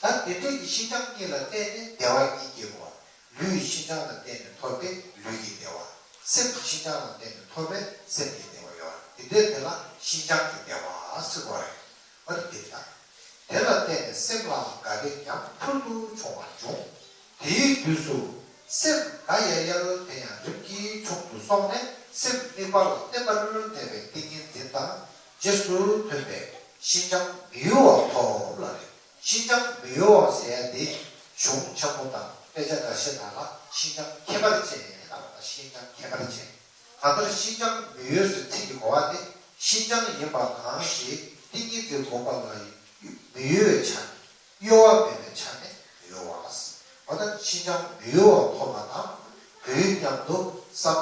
རེད། ད་དེ་འདྲའི་གི་ཤིན་སྦྱངས་གཉིས་ལ་བརྟེན་ནས་བདེ་བ་གཉིས་སྐྱེ་དགོས་པ། ལུས་ཤིན་སྦྱངས་ལ་བརྟེན་ནས་ཐོབ་པའི་ལུས་ཀྱི་བདེ་བ། སེམས་ཤིན་སྦྱངས་ལ་བརྟེན་ནས་ཐོབ་པའི་སེམས་ཀྱི་བདེ་བ་ཡོད་རེད། དེ་འདྲའི་དེ་ལ་ཤིན་སྦྱངས་ཀྱི་བདེ་བ་ཟེར་དགོས་རེད། ཨ་ནི་དེ་ལྟ། དེ་ལ་བརྟེན་ནས་སེམས་ལའང་དགའ་བདེ་ཉམས་ཕུལ་དུ་བྱུང་བ་འབྱུང་། དེའི་དུས་སུ་སེམས་དགའ་ཡལ་ཡལ་དེ་ཡང་རིམ་གྱིས་ཆུང་དུ་སོང་ནས་སེམས་དམིགས་པ་ལ་གནས་པར་གནས་པའི་ཏིང་ངེ་འཛིན་དང་རྗེས་སུ་མཐུན་པའི་ཤིན་སྦྱངས་མི་གཡོ་བ་ཐོབ་ལ་རེད། ཤིན་སྦྱངས་མི་གཡོ་བ་ཟེར་ཡ་དེ་གཞུང་ཆེན་པོ་དང་དཔེ་ཆ་འགའ་ཤས་ནང་ལ་ཤིན་སྦྱངས་ཁྱད་པར་ཅན་ལབ་པ་དང་ཤིན་སྦྱངས་ཁྱད་པར་ཅན། གང་ལྟར་ཤིན་སྦྱངས་མི་གཡོ་ཟེར་ཚིག་གི་གོ་བ་དེ་ཤིན་སྦྱངས་ཡིན་པ་གང་ཞིག་ཏིང་ངེ་འཛིན་སྒོམ་པ་ལ་མི་གཡོ་བའི་ཆ་ནས་གཡོ་བ་མེད་པའི་ཆ་ནས་མི་གཡོ་བ། འོ་ན་ཤིན་སྦྱངས་མི་གཡོ་བ་ཐོབ་པ་དང་དུས་མཉམ་དུ་བསམ།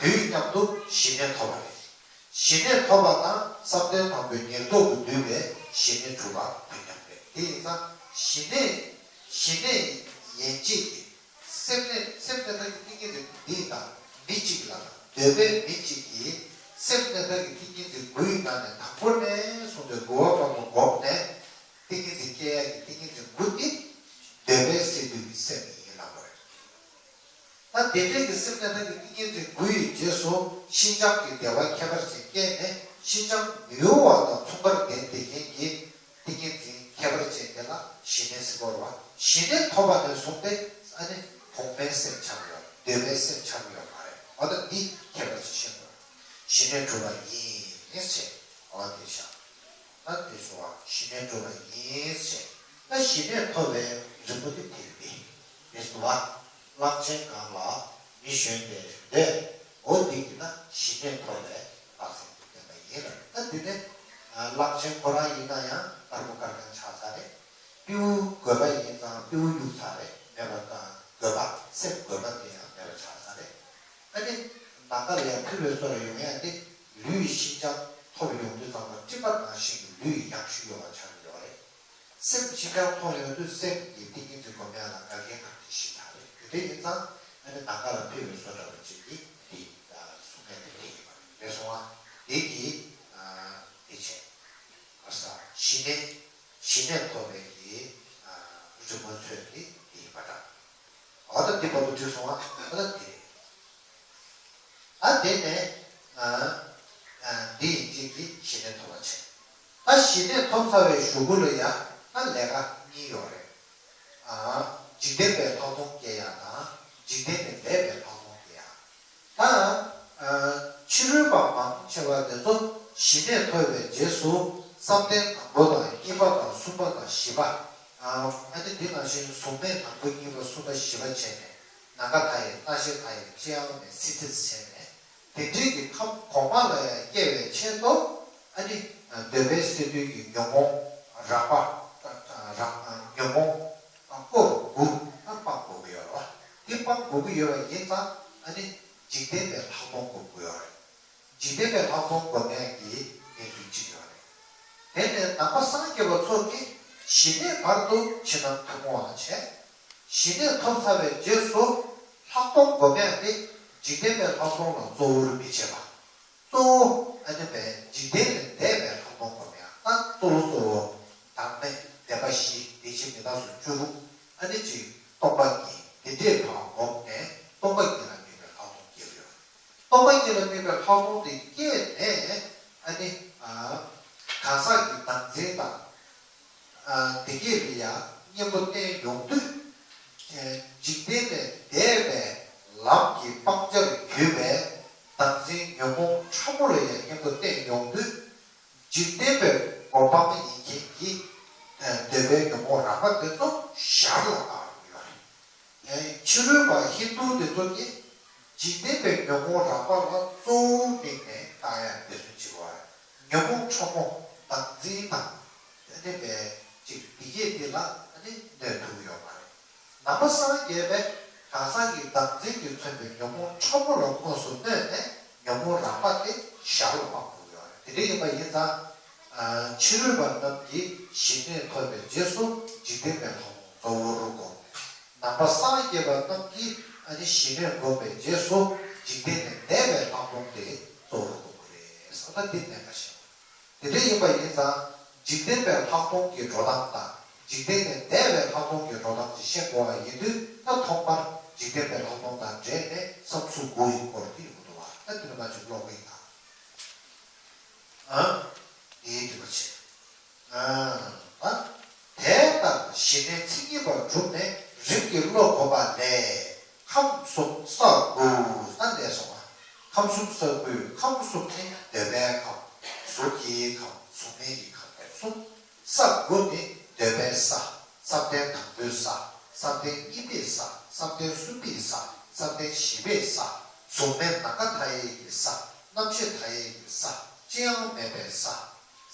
དུས་མཉམ་དུ་ཞི་གནས་ཐོབ་པ་རེད། ཞི་གནས་ཐོབ་པ་དང་བསམ་གཏན་དང་པོའི་ཉེར་བསྡོགས་ཀྱིས་བསྡུས་པའི་ཞི་གནས་གྲུབ་པ་དུས་མཉམ་རེད། དེ་ཡིན་ཙང་ཞི་གནས། ཞི་གནས་ཡན་ཆད་ཀྱི་སེམས་གནས། སེམས་གནས་ཐབས་ཀྱི་ཏིང་ངེ་འཛིན་འདི་དང་མི་གཅིག་ལ་འདོད་པའི་མི་གཅིག་གིས་སེམས་གནས་ཐབས་ཀྱི་ཏིང་ངེ་འཛིན་དགུའི་ནང་ནས་དང་པོ་ནས་བཟུང་སྟེ་དགུ་པ་བར་དུ་བསྒོམས་ནས་ཏིང་ངེ་འཛིན་སྐྱེ་ཡ་གི་ཏིང་ངེ་འཛིན་དགུ་འདི་འདོད་པའི་སས་བསྡུས་ཀྱི་སེམས་ཡིན་ལབ་པ་རེད། ད་དེ་འདྲའི་གི་སེམས་གནས་ཐབས་ཀྱི་ཏིང་ངེ་འཛིན་དགུ་ཡི་རྗེས་སུ་ཤིན་སྦྱངས་ཀྱི་བདེ་བ་ཁྱད་པར་ཅན་སྐྱེས་ནས་ཤིན་སྦྱངས་མི་གཡོ་བ་དང་མཚུངས་པར་ལྡན་དེ་ཉིད་ཀྱི་ཏིང་ངེ་འཛིན་ཁྱད་པར་ཅན་དེ་ལ་ཞི་གནས་ཟེར་དགོས་རེད་བ། ཞི་གནས་ཐོབ་པ་ནས་བཟུང་སྟེ་ཨ་ནི་གོང་མའི་སེམས་ཆགས་ཡོད། འདོད་པའི་སེམས་ཆགས་ཡོད་མ་རེད། འོ་ད་འདི་ཁྱད་པར་ཅིག་ཤེས་དགོས། ཞི་གནས་གྲུབ་པ་ཡིན་ཞེས་འོ་དེ་བཞག་ད་དེ་ཞུ་བ་ཞི་གནས་གྲུབ་པ་ཡིན་ཞེས། ད་ཞི་གནས་ཐོབ་པའི་རིམ་པ་དེ་དེ་རེད། དེ་སུ་བ། གླང་ཆེན་སྒང་ལ་མི་ཞོན་པའི་རིམ་པས་འོ་དེ་གི་ན་ཞི་གནས་ཐོབ་པའི་རྟགས་མཚན་དེ་བསྟན་པ་ཡིན་ལ། ད་དེ་ནས་གླང་ཆེན་ཁོ་རང་ཡིན་ན་ཡང་དཀར་པོ་དཀར་རྐྱང་ཆགས་ཚར་རེད། སྤྲེའུ་རྒོད་པ་ཡིན་ཙང་སྤྲེའུ་གཡུག་ཚར་རེད། མེད་པ་དང་རྒོད་པ་སེམས་རྒོད་པ་དེ་ཡང་མེད་པ་ཆགས་ཚར་རེད། ཨ་ནི་ནམ་མཁའ་ལ་ཡང་འཕུར་བའི་བཟོ་འདྲ་ཡོང་ཡ་དེ་ལུས་ཤིན་སྦྱངས་ཐོབ་ཡོང་དུས་ཙམ་པ་སྤྲིན་པ་ནང་བཞིན་གྱི་ལུས་ཡང་ཞུ་ཡོང་བ་ཆགས་ཀྱི་ཡོད་རེད། སེམས་ཤིན་སྦྱངས་ཐོབ་ཡོང་དུས་སེམས་ཀྱི་ཏིང་ངེ་འཛིན་སྒོམ་ཡ་ལ་འགལ་རྐྱེན་ཐམས་ཅད་ཞི་ཚར་རེད། དེ་འདྲ་ཡིན་ཙང་ཨ་ནི་ནམ་མཁའ་ལ་འཕུར་བའི་བཟོ་འདྲ་བ་ཅིག་གིས་དེ་གསུང་མཁན་དེ་དེ་ཡིན་པ་རེད། སོང་བ་དེ་གིས་དེ་བྱས་ཨ་ས་ཞི་གནས། ཞི་གནས་ཐོབ་པའི་གི་རི་མོ་མཚོན་གྱི་དེ་ཡིན་པ་འདྲ། འོ་ད་འདི་བར་དུ་འགྲིག་སོང་ཨ། འོ་ད་དེ་རེད། ཨ་དེ་ནས་ཨ་ཨ་འདི་ཡིན་གཅིག་གིས་ཞི་གནས་ཐོབ་པ་བྱས། ད་ཞི་གནས་ཐོབ་ཚར་བའི་གཞུག་གུ་ལ་ཡ་ད་ལས་ཀ་གཉིས་ཡོད་རེད། ཨ་འཇིག་རྟེན་པའི་ལྷག་མཐོང་སྐྱེ་ཡ་དང་འཇིག་རྟེན་ལས་འདས་པའི་ལྷག་མཐོང་སྐྱེ་ཡ། ད་ཨ་ཕྱི་རོལ་པ་མང་ཆེ་བ་དེ་ཚོ་ཞི་གནས་ཐོབ་པའི་རྗེས་སུ་བསམ་གཏན་དང་པོ་དང་གཉིས་པ་དང་གསུམ་པ་དང་བཞི་པ། ཨ་ནི་འདི་ནང་བཞིན་གཟུགས་མེད་དང་པོ་གཉིས་པ་གསུམ་པ་བཞི་པ་བྱས་ནས་ནམ་མཁའ་མཐའ་ཡས་རྟ་ཞོན་མཐའ་ཡས་ཅི་ཡང་མེད་སྲིད་རྩེར་བྱས་ནས་དེ་འདྲའི་གི་ཁམས་གོང་མ་ལ་ཡང་སྐྱེ་བའི་ཆེད་དུ་ཨ་ནི་འདོད་པའི་སད་དུས་ཀྱི་ཉོན་མོངས་རགས་པ་རགས་ཉོན་མོངས་སྐོར་དགུ་ལ་སྤང་དགོས་ཀྱི་ཡོད་རེད་བ། འདི་སྤང་དགོས་ཀྱི་ཡོད་པ་ཡིན་ཙང་ཨ་ནི་འཇིག་རྟེན་པའི་ལྷག་མཐོང་སྒོམ་དགོས་ཡོད་རེད། འཇིག་རྟེན་པའི་ལྷག་མཐོང་སྒོམ་ཡག་གི་གནས་ཚུལ་གཅིག་ཡོད་རེད། དེ་ནས་ནང་པ་སངས་རྒྱས་པ་ཚོ་གིས་ཞི་གནས་བར་དུ་ཕྱི་ནང་ཐུན་མོང་བ་བྱས། ཞི་གནས་ཐོབ་ཚར་བའི་རྗེས་སུ་ལྷག་མཐོང་སྒོམ་ཡག་དེ་འཇིག་རྟེན་པའི་ལྷག་མཐོང་ལ་གཙོ་བོར་མི་བྱེད་པ། གཙོ་བོ་ཨ་ནི་པའི་འཇིག་རྟེན་ལས་འདས་པའི་ལྷག་མཐོང་སྒོམ་ཡག་ད་གཙོ་བོ་གཙོ་བོ་བདག་མེད་བདེན་པ་བཞི་བདེ་གཤེགས་མི་རྟག་སོགས་བཅུ་དྲུག་ཨ་ནི་ཅིག་སྟོང་པ་ཉིད་དེ་འདྲའི་བར་སྒོམ་ནས་སྟོང་པ་ཉིད་ལ་དམིགས་པའི་ལྷག་མཐོང་སྐྱེ་བ་ཡོད། སྟོང་པ་ཉིད་ལ་དམིགས་པའི་ལྷག་མཐོང་དེ་སྐྱེས་ནས་ཨ་ནི་གང་ཟག་གི་བདག་འཛིན་དང་ཨ་དེ་སྐྱེས་པའི་ཡང་གཉེན་པོ་བསྟེན་ཡོང་དུས་འཇིག་རྟེན་ལས་འདས་པའི་ལམ་གྱི་སྤང་བྱར་གྱུར་པའི་བདག་འཛིན་ཉོན་མོངས་ཕྲ་མོ་ལ་ཡང་གཉེན་པོ་བསྟེན་ཡོང་དུས་འཇིག་རྟེན་པའི་སྒོམ་སྤང་ཡིན་མཁན་གྱི་འདོད་པའི་ཉོན་མོངས་རགས་པ་དེ་ཚོ་ཞར་ལ་སྤང་ཡོང་གི་ཡོད་རེད། ཕྱི་རོལ་པ་ཧིན་དུ་དེ་ཚོ་གིས་འཇིག་རྟེན་པའི་ཉོན་མོངས་རགས་པ་ལ་གཙོ་བོ་དམིགས་ནས་བཏགས་ཡག་འབད་བརྩོན་བྱེད་པ། ཉོན་མོངས་ཕྲ་མོ་བདག་འཛིན་དང་དེ་ནི་བས་ཅིག་འདི་སྐད་འདི་ལ་ནི་གནོད་ཐུབ་ཡོད་མ་རེད། ནང་པ་སངས་རྒྱས་པས་གང་ཟག་གི་བདག་འཛིན་གྱིས་མཚོན་པའི་ཉོན་མོངས་ཕྲ་མོ་ལ་དངོས་སུ་གནོད་ནས་ཉོན་མོངས་རགས་པ་དེ་ཞར་ལ་སྤང་དགོས་ཡོད་རེད། དེ་འདྲ་ཡིན་པ་ཡིན་ཙང་ཕྱི་རོལ་པ་རྣམས་ཀྱིས་ཞི་གནས་ཐོབ་པའི་རྗེས་སུ་འཇིག་རྟེན་པའི་ལྷག་མཐོང་གཙོ་བོར་བསྒོམས། ནང་པ་སངས་རྒྱས་པ་རྣམས་ཀྱིས་ཨ་ནི་ཞི་གནས་བསྒོམས་པའི་རྗེས་སུ་འཇིག་རྟེན་ལས་འདས་པའི་ལྷག་མཐོང་དེ་གཙོ་བོར་བསྒོམ་དགོས་རེད་ཟེར་བ་འདི་གནད་འགག་ཆེན་པོ། དེ་འདྲ་ཡིན་པ་ཡིན་ཙང་འཇིག་རྟེན་པའི་ལྷག་མཐོང་གི་འགྲོ་སྟངས་དང་འཇིག་རྟེན་ལས་འདས་པའི་ལྷག་མཐོང་གི་འགྲོ་སྟངས་ཅིག་ཤེས་དགོས་པ་ཡིན་དུས་ད་ཐོག་མར་འཇིག་རྟེན་པའི་ལྷག་མཐོང་དང་འབྲེལ་ནས་བསམ་གཟུགས་དགུ་ཡི་སྐོར་དེ་ཡོང་གི་འདུག་བ། ད་དེ་ནི་ང་ཚོས་ཀློག་གི་ཡིན་ད། ཨ། དེའི་དུས་པ་ཆེ། ཨ། དེ་ལྟར་ཞི་གནས་མཚན་ཉིད་པ་བསྒྲུབས་ནས་རིམ་གྱིས་བློ་སྒོམ་པ་ལས་ཁམས་གསུམ་ས་དགུ་ས་ལས་སོང་བ། ཁམས་གསུམ་ས་དགུའི་ཁམས་གསུམ་ནི་འདོད་པའི་ཁམས། གཟུགས་ཀྱི་ཁམས། གཟུགས་མེད་ཀྱི་ཁམས་གསུམ། ས་དགུ་ནི་འདོད་པའི་ས། བསམ་གཏན་དང་པོའི་ས། བསམ་གཏན་གཉིས་པའི་ས། བསམ་གཏན་གསུམ་པའི་ས། བསམ་གཏན་བཞི་པའི་ས། གཟུགས་མེད་ནམ་མཁའ་མཐའ་ཡས་ཀྱི་ས། རྣམ་ཤེས་མཐའ་ཡས་ཀྱི་ས། ཅི་ཡང་མེད་པའི་ས།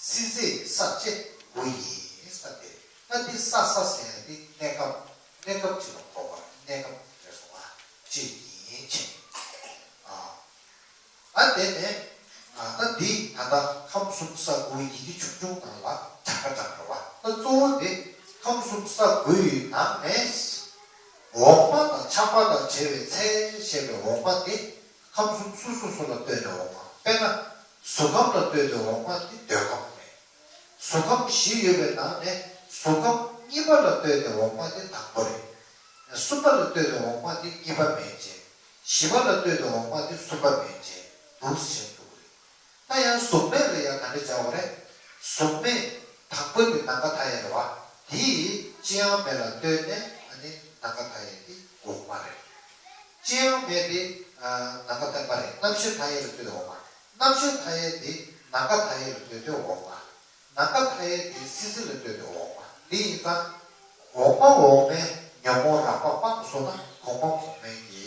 སྲིད་རྩེའི་ས་བཅས་དགུ་ཡིན་ས་སྟེ། ད་འདི་ས་ས་ཟེར་ཡ་འདི་གནས་སྐབས་གནས་སྐབས་ཅིག་ལ་གོ་བ་གནས་སྐབས་རེད་སོང་བ་ཅིག་ཡིན་ཕྱིན། ཨ། ཨ་དེ་ནས་ཨ་ད་འདི་ད་ལྟ་ཁམས་གསུམ་ས་དགུ་ཡི་གེ་ཆུང་ཆུང་ནང་ལ་གྲངས་ཀ་གྲངས་འགྲོ་བ། ད་གཙོ་བོ་དེ་ཁམས་གསུམ་ས་དགུ་ཡི་ནང་ནས་འོག་མ་དང་ཆགས་པ་དང་བྲལ་བའི་ཚེ་ཞེས་པའི་འོག་མ་དེ་ཁམས་གསུམ་སོ་སོ་སོ་ལ་ལྟོས་ནས་འོག་མ། དཔེར་ན་གཟུགས་ཁམས་ལ་ལྟོས་ནས་འོག་མ་དེ་འདོད་ཁམས་རེད། གཟུགས་ཁམས་བཞི་ཡོད་པའི་ནང་ནས་གཟུགས་ཁམས་གཉིས་པ་ལ་ལྟོས་ནས་འོག་མ་དེ་དང་པོ་རེད། གསུམ་པ་ལ་ལྟོས་ནས་འོག་མ་དེ་གཉིས་པ་མེད་ཅེས། བཞི་པ་ལ་ལྟོས་ནས་འོག་མ་དེ་གསུམ་པ་མེད་ཅེས་འདུག་ཟེར་འདུག་རེད། ད་ཡང་གཟུགས་མེད་ལ་ཡང་ག་འདྲ་བྱ་བ་རེད། གཟུགས་མེད་དང་པོ་དེ་ནམ་མཁའ་མཐའ་ཡས་རེད་བ། དེ་ཡི་ཅི་ཡང་མེད་ལ་ལྟོས་ནས་ཨ་ནི་ནམ་མཁའ་མཐའ་ཡས་དེ་འོག་མ་རེད། ཅི་ཡང་མེད་དེ་ནམ་མཁའ་མཐའ་ཡས་མ་རེད། རྣམ་ཤེས་མཐའ་ཡས་ལ་ལྟོས་ནས་འོག་མ། རྣམ་ཤེས་མཐའ་ཡས་དེ་ནམ་མཁའ་མཐའ་ཡས་ལ་ལྟོས་ནས་འོག་མ། ནམ་མཁའ་མཐའ་ཡས་དེ་སྲིད་རྩེ་ལ་ལྟོས་ཏེ་འོག་མ། འདི་ཡིན་ཙང་། འོག་མ་འོག་མའི་ཉོན་མོངས་རགས་པ་སྤངས་སོང་ན་གོང་མ་གོང་མའི་གི་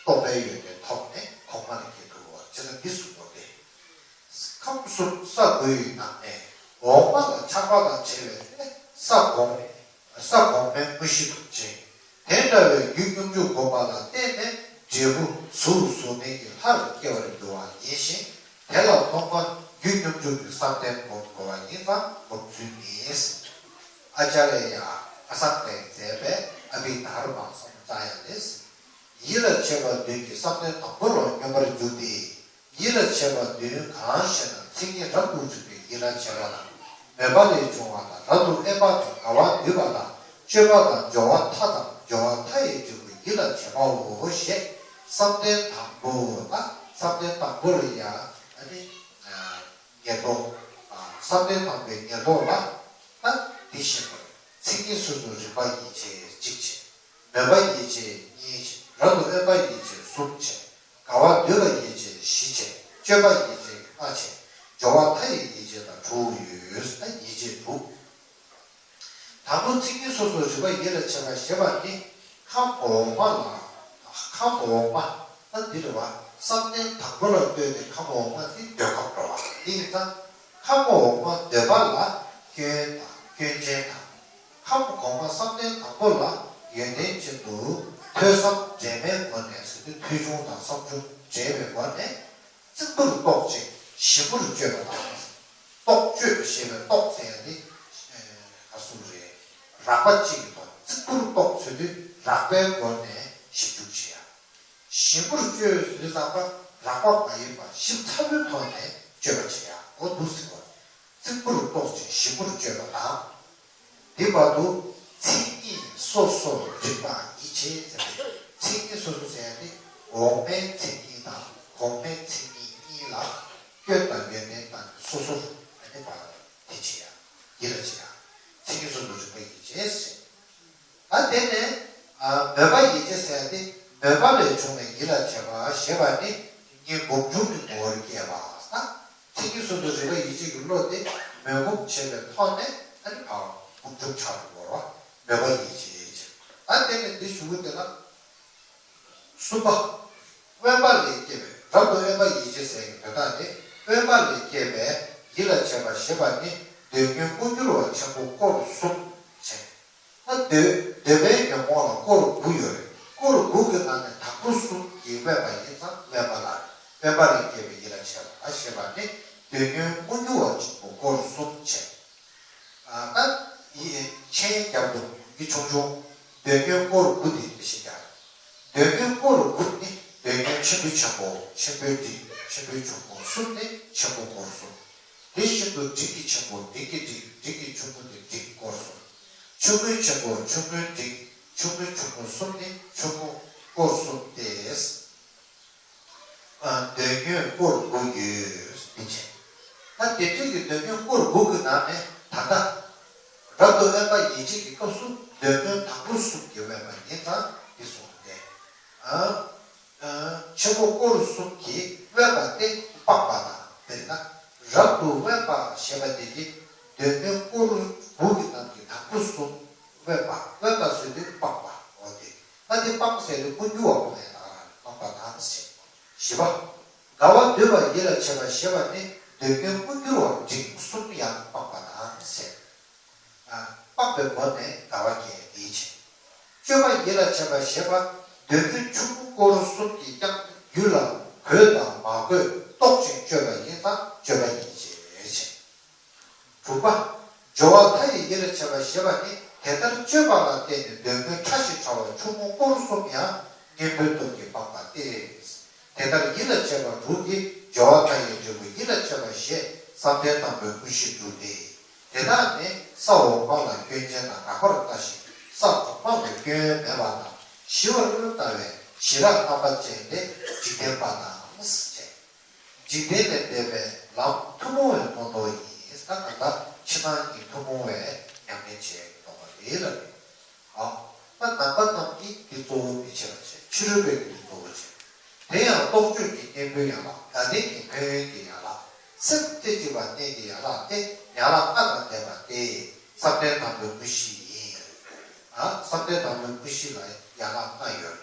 རྟོགས་པའི་ཡོན་ཏན་ཐོབ་ནས་གོང་མ་ལ་སྐྱེ་ཐུབ་པ་བྱས་ཙང་འདི་གསུངས་པ་སྟེ། ཁམས་གསུམ་ས་དགུའི་ནང་ནས་འོག་མ་ལ་ཆགས་པ་དང་བྲལ་བའི་ཚེ་ས་གོང་ས་གོང་མའི་དངོས་གཞི་དང་འབྱེད། དེ་འདྲ་བའི་རྒྱུ་སྙོམས་འཇུག་སྒོམ་པ་ལ་བརྟེན་ནས་འབྲས་བུ་གཟུགས་གཟུགས་མེད་ཀྱི་ལྷར་སྐྱེ་བར་འགྱུར་བ་ཡིན་ཞིང་། དེ་ལ་ཐོག་མར་རྒྱུ་སྙོམས་འཇུག་གི་བསམ་གཏན་སྒོམ་དགོས་པ་ཡིན་ཙང་སྒོམ་ཚུལ་ནི། ཨཱ་ཙཱ་རེ་ཡ་ཨ་སཾ་སྟེ་མཛད་པའི་ཨ་བྷི་དྷརྨ་སཾ་ཙཱ་ཡ་ལས། ཡིད་ལ་བྱེད་པ་བདུན་གྱི་བསམ་གཏན་དང་པོ་ལ་སྙོམས་པར་འཇུག་སྟེ། ཡིད་ལ་བྱེད་པ་བདུན་གང་ཞེ་ན། མཚན་ཉིད་རབ་ཏུ་འཇུག་པའི་ཡིད་ལ་བྱེད་པ་དང་ མོས་པ་ལས་བྱུང་བ་དང་། རབ་ཏུ་དབེན་པ་དང་། དགའ་བ་འདུས་པ་དང་། སྤྱོད་པ་དང་། སྦྱོར་བ་མཐའ་དང་། སྦྱོར་བ་མཐའ་ཡི་འབྲས་བུ་ཡིད་ལ་བྱེད་པའོ་ཞེས་བསམ་གཏན་དང་པོ་ལ་བསམ་གཏན་དང་པོ་ལ་ཡང་ཨ་ནི་ཉེར་བསྡོགས། བསམ་གཏན་དང་པོའི་ཉེར་བསྡོགས་ལ་ད་འདི་བཤད་པ། མཚན་ཉིད་སོ་སོར་རིག་པ་ཡིད་བྱེད་གཅིག་བྱས། མོས་པ་ཡིད་བྱེད་གཉིས་བྱས། རབ་ཏུ་དབེན་པ་ཡིད་བྱེད་གསུམ་བྱས། དགའ་བ་འདུས་པ་ཡིད་བྱེད་བཞི་བྱས། སྤྱོད་པ་ཡིད་བྱེད་ལྔ་བྱས། སྦྱོར་བ་མཐའ་ཡི་ཡིད་བྱེད་དང་དྲུག་ཡོད། ད་ཡིད་བྱེད་དྲུག། དང་པོ་མཚན་ཉིད་སོ་སོར་རིག་པ་ཡིད་ལ་བྱེད་པ་ཞེས་པ་ནི། ཁམས་འོག་མ་ལ། ཁམས་འོག་མ། ད་འདི་རེད་བ། བསམ་གཏན་དང་པོ་ལ་ལྟོས་ཏེ་ཁམས་འོག་མ་དེ་འདོད་ཁམས་འགྲོ་བ། དེ་ཡིན་ཙང་། ཁམས་འོག་མ་འདོད་པ་ལ་སྐྱོན་དང་སྐྱོན་ཅན་དང་། ཁམས་གོང་མ་བསམ་གཏན་དང་པོ་ལ་ཡོན་ཏན་ཅན་དུ་ཐོས་བསམ་འབྲེལ་མའི་སྒོ་ནས་ཟེར་དུས་ཐོས་བྱུང་དང་བསམ་བྱུང་འབྲེལ་བའི་སྒོ་ནས་རྩིང་པོར་རྟོག་ཅིང་ཞིབ་མོར་དཔྱོད་པ་དང་། རྟོག་དཔྱོད་ཞེས་པའི་རྟོག་ཟེར་ཡ་དེ་ག་སུ་རེད། རགས་པ་གཅིག་གི་ཐོག་རྩིང་པོར་རྟོག་ཟེར་དུས་རགས་པའི་སྒོ་ནས་ཞིབ་འཇུག་བྱེད་ཡ། ཞིབ་མོར་དཔྱོད་ཟེར་དུས་ཙམ་པ་རགས་པ་མ་ཡིན་པ་ཞིབ་ཚགས་པོའི་ཐོག་ནས་དཔྱོད་པ་བྱེད་ཡ་འོ་འདུག་ཟེར་བ། རྩིང་པོར་རྟོག་ཅིང་ཞིབ་མོར་དཔྱོད་པ་དང་། དེ་བར་དུ་མཚན་ཉིད་སོ་སོར་རིག་པ་ཡིད་བྱེད་ཟེར་ཏེ། མཚན་ཉིད་སོ་སོ་ཟེར་ཡ་དེ་འོག་མའི་མཚན་ཉིད་དང་གོང་མའི་མཚན་ཉིད་གཉིས་ལ་སྐྱོན་དང་ཡོན་ཏན་དང་སོ་སོར་ཨ་ནི་བར་དེ་བྱེད་ཡ། ཡིད་ལ་བྱེད་ཡ། མཚན་ཉིད་སོ་སོར་རིག་པ་ཡིད་བྱེད་ཟེར། ད་དེ་ནས་མོས་པ་ཡིད་བྱེད་ཟེར་ཏེ། མོས་པ་ལས་བྱུང་བའི་ཡིད་ལ་བྱེད་པ་ཞེས་པ་ནི་ངེས་འབུམ་འཇུག་གི་ངོ་བོར་སྐྱེས་པ་དང་། མཚན་ཉིད་སོ་སོར་རིག་པ་ཡིད་བྱེད་ཀྱི་བློ་དེ་མོས་འབུམ་བྱས་པའི་ཐོག་ནས་ཨ་ནི་བར་འབུམ་འཇུག་ཆགས་པའི་ངོ་བོར་མོས་པ་ཡིད་བྱེད་ཅེས། ད་དེ་ནས་འདི་ཞུ་གི་དེ་ལ། གསུམ་པ། དབེན་པ་ལས་སྐྱེས་པའི་རབ་ཏུ་དབེན་པ་ཡིད་བྱེད་ཟེར་གྱི་དོན་དག་དེ། དབེན་པ་ལས་སྐྱེས་པའི་ཡིད་ལ་བྱེད་པ་ཞེས་པ་ནི་འདོད་ཉོན་དབུལ་འགྱུར་བ་ཆེན་པོ་སྐོར་གསུམ་བྱས། ད་འདོད་འདོད་པའི་ཉོན་མོངས་ལ་སྐོར་དགུ་ཡོད་རེད། སྐོར་དགུ་གི་ནང་ནས་དང་པོ་གསུམ་གྱིས་དབེན་པ་ཡིན་ཙང་དབེན་པ་ལ་རེད། དབེན་པ་ལས་སྐྱེས་པའི་ཡིད་ལ་བྱེད་པ་ཞེས་པ་ནི་འདོད་ཉོན་དབུལ་འགྱུར་བ་ཆེན་པོ་སྐོར་གསུམ་བྱས། ད་ཡི་མཆན་རྒྱབ་ཏུ་ཡི་ཆུང་ཆུང་། འདོད་ཉོན་སྐོར་དགུ་དེ་འདི་ཞིག་ཀྱང་། འདོད་ཉོན་སྐོར་དགུ་ནི་འདོད་ཉོན་ཆེན་པོའི་ཆེན་པོ་ཆེན་པོའི་འབྲིང་ཆེན་པོའི་ཆུང་ངུ་གསུམ་ནི་ཆེན་པོ་སྐོར་གསུམ། དེ་བཞིན་དུ་འབྲིང་གི་ཆེན་པོ་འབྲིང་གི་འབྲིང་འབྲིང་གི་ཆུང་ངུ་ནི་འབྲིང་སྐོར་གསུམ། ཆུང་ངུའི་ཆེན་པོ་ཆུང་ངུའི་འབྲིང་ཆུང་ངུའི་ཆུང་ངུ་གསུམ་ནི་ཆུང་ངུ་སྐོར་གསུམ་སྟེ། འདོད་ཉོན་སྐོར་དགུ་ཡོད་མི་བྱེད། ད་དེ་འདྲའི་གི་འདོད་ཉོན་སྐོར་དགུ་གི་ནང་ནས་ད་ལྟ་རབ་ཏུ་དབེན་པ་ཡིད་བྱེད་ཀྱི་སྐབས་སུ་འདོད་ཉོན་དང་པོ་གསུམ་གྱིས་དབེན་པ་ཡིན་ཙང་འདི་གསུངས་ཏེ། ཆེན་པོ་སྐོར་གསུམ་གྱིས་དབེན་པ་སྟེ་སྤངས་པ་དང་། དཔེར་ན་རབ་ཏུ་དབེན་པ་ཞེས་པ་དེ་གིས་འདོད་ཉོན་སྐོར་དགུ་གི་ནང་གི་དང་པོ་གསུམ་དབེན་པ། དབེན་པ་ཟེར་དུས་སྤངས་པ་འོ་དེ། ད་དེ་སྤངས་ཟེར་དུས་དབུལ་འགྱུར་བ་སྤངས་ཡ་ད་ག་རང་རེད། སྤངས་པ་དང་ཟེར། བཞི་པ། དགའ་བ་འདུས་པ་ཡིད་ལ་བྱེད་པ་ཞེས་པ་ནི་འདོད་ཉོན་དབུལ་འགྱུར་བ་འབྲིང་གསུམ་ཡང་སྤངས་པ་དང་ཟེར། སྤངས་པའི་སྒོ་ནས་དགའ་བ་སྐྱེ་དེའི་ཕྱིར། སྤྱོད་པ་ཡིད་ལ་བྱེད་པ་ཞེས་པ་འདོད་ཉོན་ཆུང་ངུ་སྐོར་གསུམ་གྱིས་ཀྱང་རྒྱུད་ལ་གོས་དང་མ་གོས་རྟོག་ཅིང་སྤྱོད་པ་ཡིན་ཙང་སྤྱོད་པ་ཡིད་བྱེད་ཅེས། དྲུག་པ། སྦྱོར་བ་མཐའ་ཡི་ཡིད་ལ་བྱེད་པ་ཞེས་པ་ནི་དེ་ལྟར་སྤྱོད་པ་ལ་བརྟེན་ནས་འདོད་ཉོན་ཕྲ་ཞིང་ཕྲ་བ་ཆུང་ངུ་སྐོར་གསུམ་ཡང་གཉེན་པོའི་སྟོབས་ཀྱིས་སྤངས་པ་སྟེ། དེ་ལྟར་ཡིད་ལ་བྱེད་པ་དྲུག་གིས་སྦྱོར་བ་མཐའ་ཡི་འབྲས་བུ་ཡིད་ལ་བྱེད་པ་ཞེས་བསམ་གཏན་དང་པོའི་ཀུན་གཞི་འགྲུབ་སྟེ། དེ་དག་ནི་ས་འོག་མ་ལ་སྐྱོན་ཅན་དང་རགས་པར་ལྟ་ཞིང་ས་གོང་མ་ལ་སྐྱོན་མེད་པ་དང་ཞི་བར་ལྟ་བའི་ཞི་རགས་རྣམ་པ་ཅན་ཏེ་འཇིག་རྟེན་པ་དང་ཞེས། འཇིག་རྟེན་ལས་འདས་པའི་ལམ་ཐུན་མོང་བའི་མངོན་རྟོགས་ཡིན། ད་གང་ལྟར་ཕྱི་ནང་གི་ཐུན་མོང་བའི་ཉམས་ལེན་བྱེད་ཀྱི་མདོ་སྡེ་ལ་རེད། ཨ། ད་ནང་པ་རྣམས་ཀྱིས་འདི་གཙོ་བོ་མི་བྱེད་པ་བྱས། ཕྱི་རོལ་པས་འདི་གཙོ་བོ་བྱེད། དེ་ཡང་རྟོགས་བརྗོད་ཀྱི་གཉེན་པོའི་ཡན་ལག་དགའ་ལྡན་གྱི་ཕན་ཡོན་གྱི་ཡན་ལག་སེམས་རྩེ་གཅིག་པ་གནས་ཀྱི་ཡན་ལག་སྟེ་ཡན་ལག་ལྔ་དང་ལྡན་པ་སྟེ། བསམ་གཏན་དང་པོའི་ཀུན་གཞི་ཡིན། ཨ། བསམ་གཏན་དང་པོའི་ཀུན་གཞི་ལ་ཡན་ལག་ལྔ་ཡོད།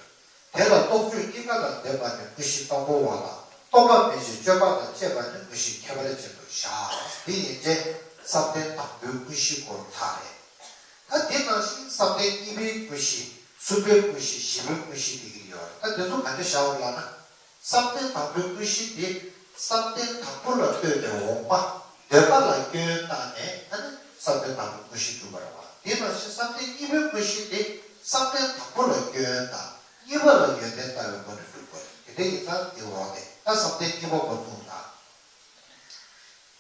དེ་ལ་རྟོགས་བརྗོད་གཉིས་ཀ་དང་ལྡན་པ་ནི་ཀུན་གཞི་བརྟག་པའི་དབང་ལ། རྟོག་པ་མེད་ཅིང་དཔྱོད་པ་དང་བཅས་པ་ནི་ཀུན་གཞི་ཁྱད་པར་ཅན་དུ་བཞག་འདི་ཡན་ཆད་བསམ་གཏན་དང་པོའི་ཀུན་གཞིའི་སྐོར་ཚར་རེད། ད་དེ་ནང་བཞིན་བསམ་གཏན་གཉིས་པའི་ཀུན་གཞི། གསུམ་པའི་ཀུན་གཞི། བཞི་པའི་ཀུན་གཞི་འདི་གི་ཡོད་རེད། ད་དེ་ཚོ་ག་འདྲ་བཞག་པ་ལབ་ན། བསམ་གཏན་དང་པོའི་ཀུན་གཞི་དེ་བསམ་གཏན་དང་པོ་ལ་ལྟོས་ནས་འོག་མ་འདོད་པ་ལ་སྐྱོན་བཏང་ནས་ཨ་ནི་བསམ་གཏན་དང་པོའི་ཀུན་གཞི་འགྲུབ་པ་རེད་བ། དེ་ནང་བཞིན་བསམ་གཏན་གཉིས་པའི་ཀུན་གཞི་དེ་བསམ་གཏན་དང་པོ་ལ་སྐྱོན་བཏང་གཉིས་པ་ལ་ཡོན་ཏན་བཏགས་པའི་སྒོ་ནས་འགྲུབ་པ་རེད། དེ་འདྲ་ཡིན་ཙང་དེ་འོག་ནས་ད་བསམ་གཏན་གཉིས་པ་འགོ་བཙུགས་དང་།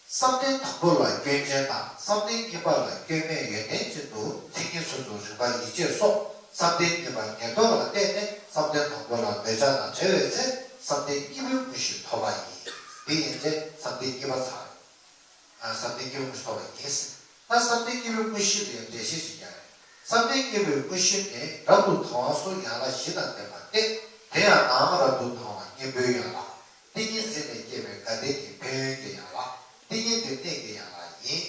བསམ་གཏན་དང་པོ་ལ་སྐྱོན་ཅན་དང་བསམ་གཏན་གཉིས་པ་ལ་སྐྱོན་མེད་ཡོན་ཏན་ཅན་དུ་མཚན་ཉིད་སོ་སོའི་རིག་པ་ཡིད་བྱེད་སོགས་བསམ་གཏན་གཉིས་པ་ཉེར་བསྡོགས་ལ་བརྟེན་ནས་བསམ་གཏན་དང་པོ་ལ་འདོད་ཆགས་དང་བྲལ་བའི་ཚེ་བསམ་གཏན་གཉིས་པོའི་དངོས་གཞི་ཐོབ་པ་ཡིན། དེ་ཡན་ཆད་བསམ་གཏན་གཉིས་པ་ཚར། ཨ། བསམ་གཏན་གཉིས་པོའི་དངོས་གཞི་ཐོབ་པ་ཡིན། ད་བསམ་གཏན་གཉིས་པོའི་དངོས་གཞི་ལ་ཡང་འགྲེལ་བཤད་ཅིག་རྒྱག་རེད། བསམ་གཏན་གཉིས་པོའི་དངོས་གཞི་ནི་རབ་ཏུ་དང་བ་སོགས་ཡན་ལག་བཞི་དང་ལྡན་པ་སྟེ། དེ་ཡང་ནང་རབ་ཏུ་དང་བ་གཉེན་པོའི་ཡན་ལག་ཏིང་ངེ་འཛིན་ལས་སྐྱེས་པའི་དགའ་ལྡན་གྱི་ཕན་ཡོན་གྱི་ཡན་ལག་ཏིང་ངེ་འཛིན་གནས་ཀྱི་ཡན་ལག་ཡིན།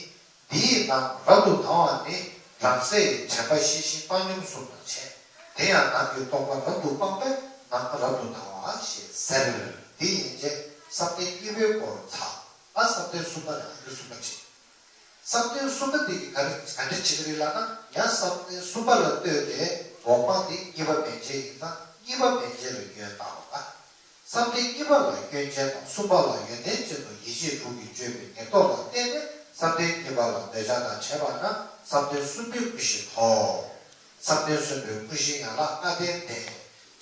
འདིའི་ནང་རབ་ཏུ་དང་བ་ནི་རང་སའི་དྲན་པ་ཤེས་བཞིན་བཏང་སྙོམས་གསུམ་དང་བྱས། དེ་ཡང་ནང་གི་རྟོག་པ་རབ་ཏུ་སྤངས་པས་ནང་རབ་ཏུ་དང་བ་ཞེས་ཟེར། འདི་ཡན་ཆད་བསམ་གཏན་གཉིས་པའི་སྐོར་ཚར། ད་བསམ་གཏན་གསུམ་པ་རེད། ཨ་ནི་གསུམ་པ་བྱེད། བསམ་གཏན་གསུམ་པ་འདི་གིས་ག་རེ་ག་འདྲ་བྱེད་ཀྱི་རེད་ལབ་ན། ཡང་བསམ་གཏན་གསུམ་པ་ལ་ལྟོས་ཏེ་འོག་མ་འདི་གཉིས་པ་མན་ཆད་ཡིན་ཙང་གཉིས་པ་མན་ཆད་ལ་སྐྱོན་བཏགས་པ། བསམ་གཏན་གཉིས་པ་ལ་སྐྱོན་ཅན་དང་གསུམ་པ་ལ་ཡོན་ཏན་ཅན་དུ་ཡིད་བྱེད་དྲུག་གིས་བརྗོད་པའི་ཉེར་བསྡོགས་ལ་བརྟེན་ནས་བསམ་གཏན་གཉིས་པ་ལ་འདོད་ཆགས་དང་བྲལ་བ་ན་བསམ་གཏན་གསུམ་པའི་དངོས་གཞི་ཐོབ། བསམ་གཏན་གསུམ་པའི་དངོས་གཞིའི་ཡན་ལག་ལྔ་ལྡན་ཏེ།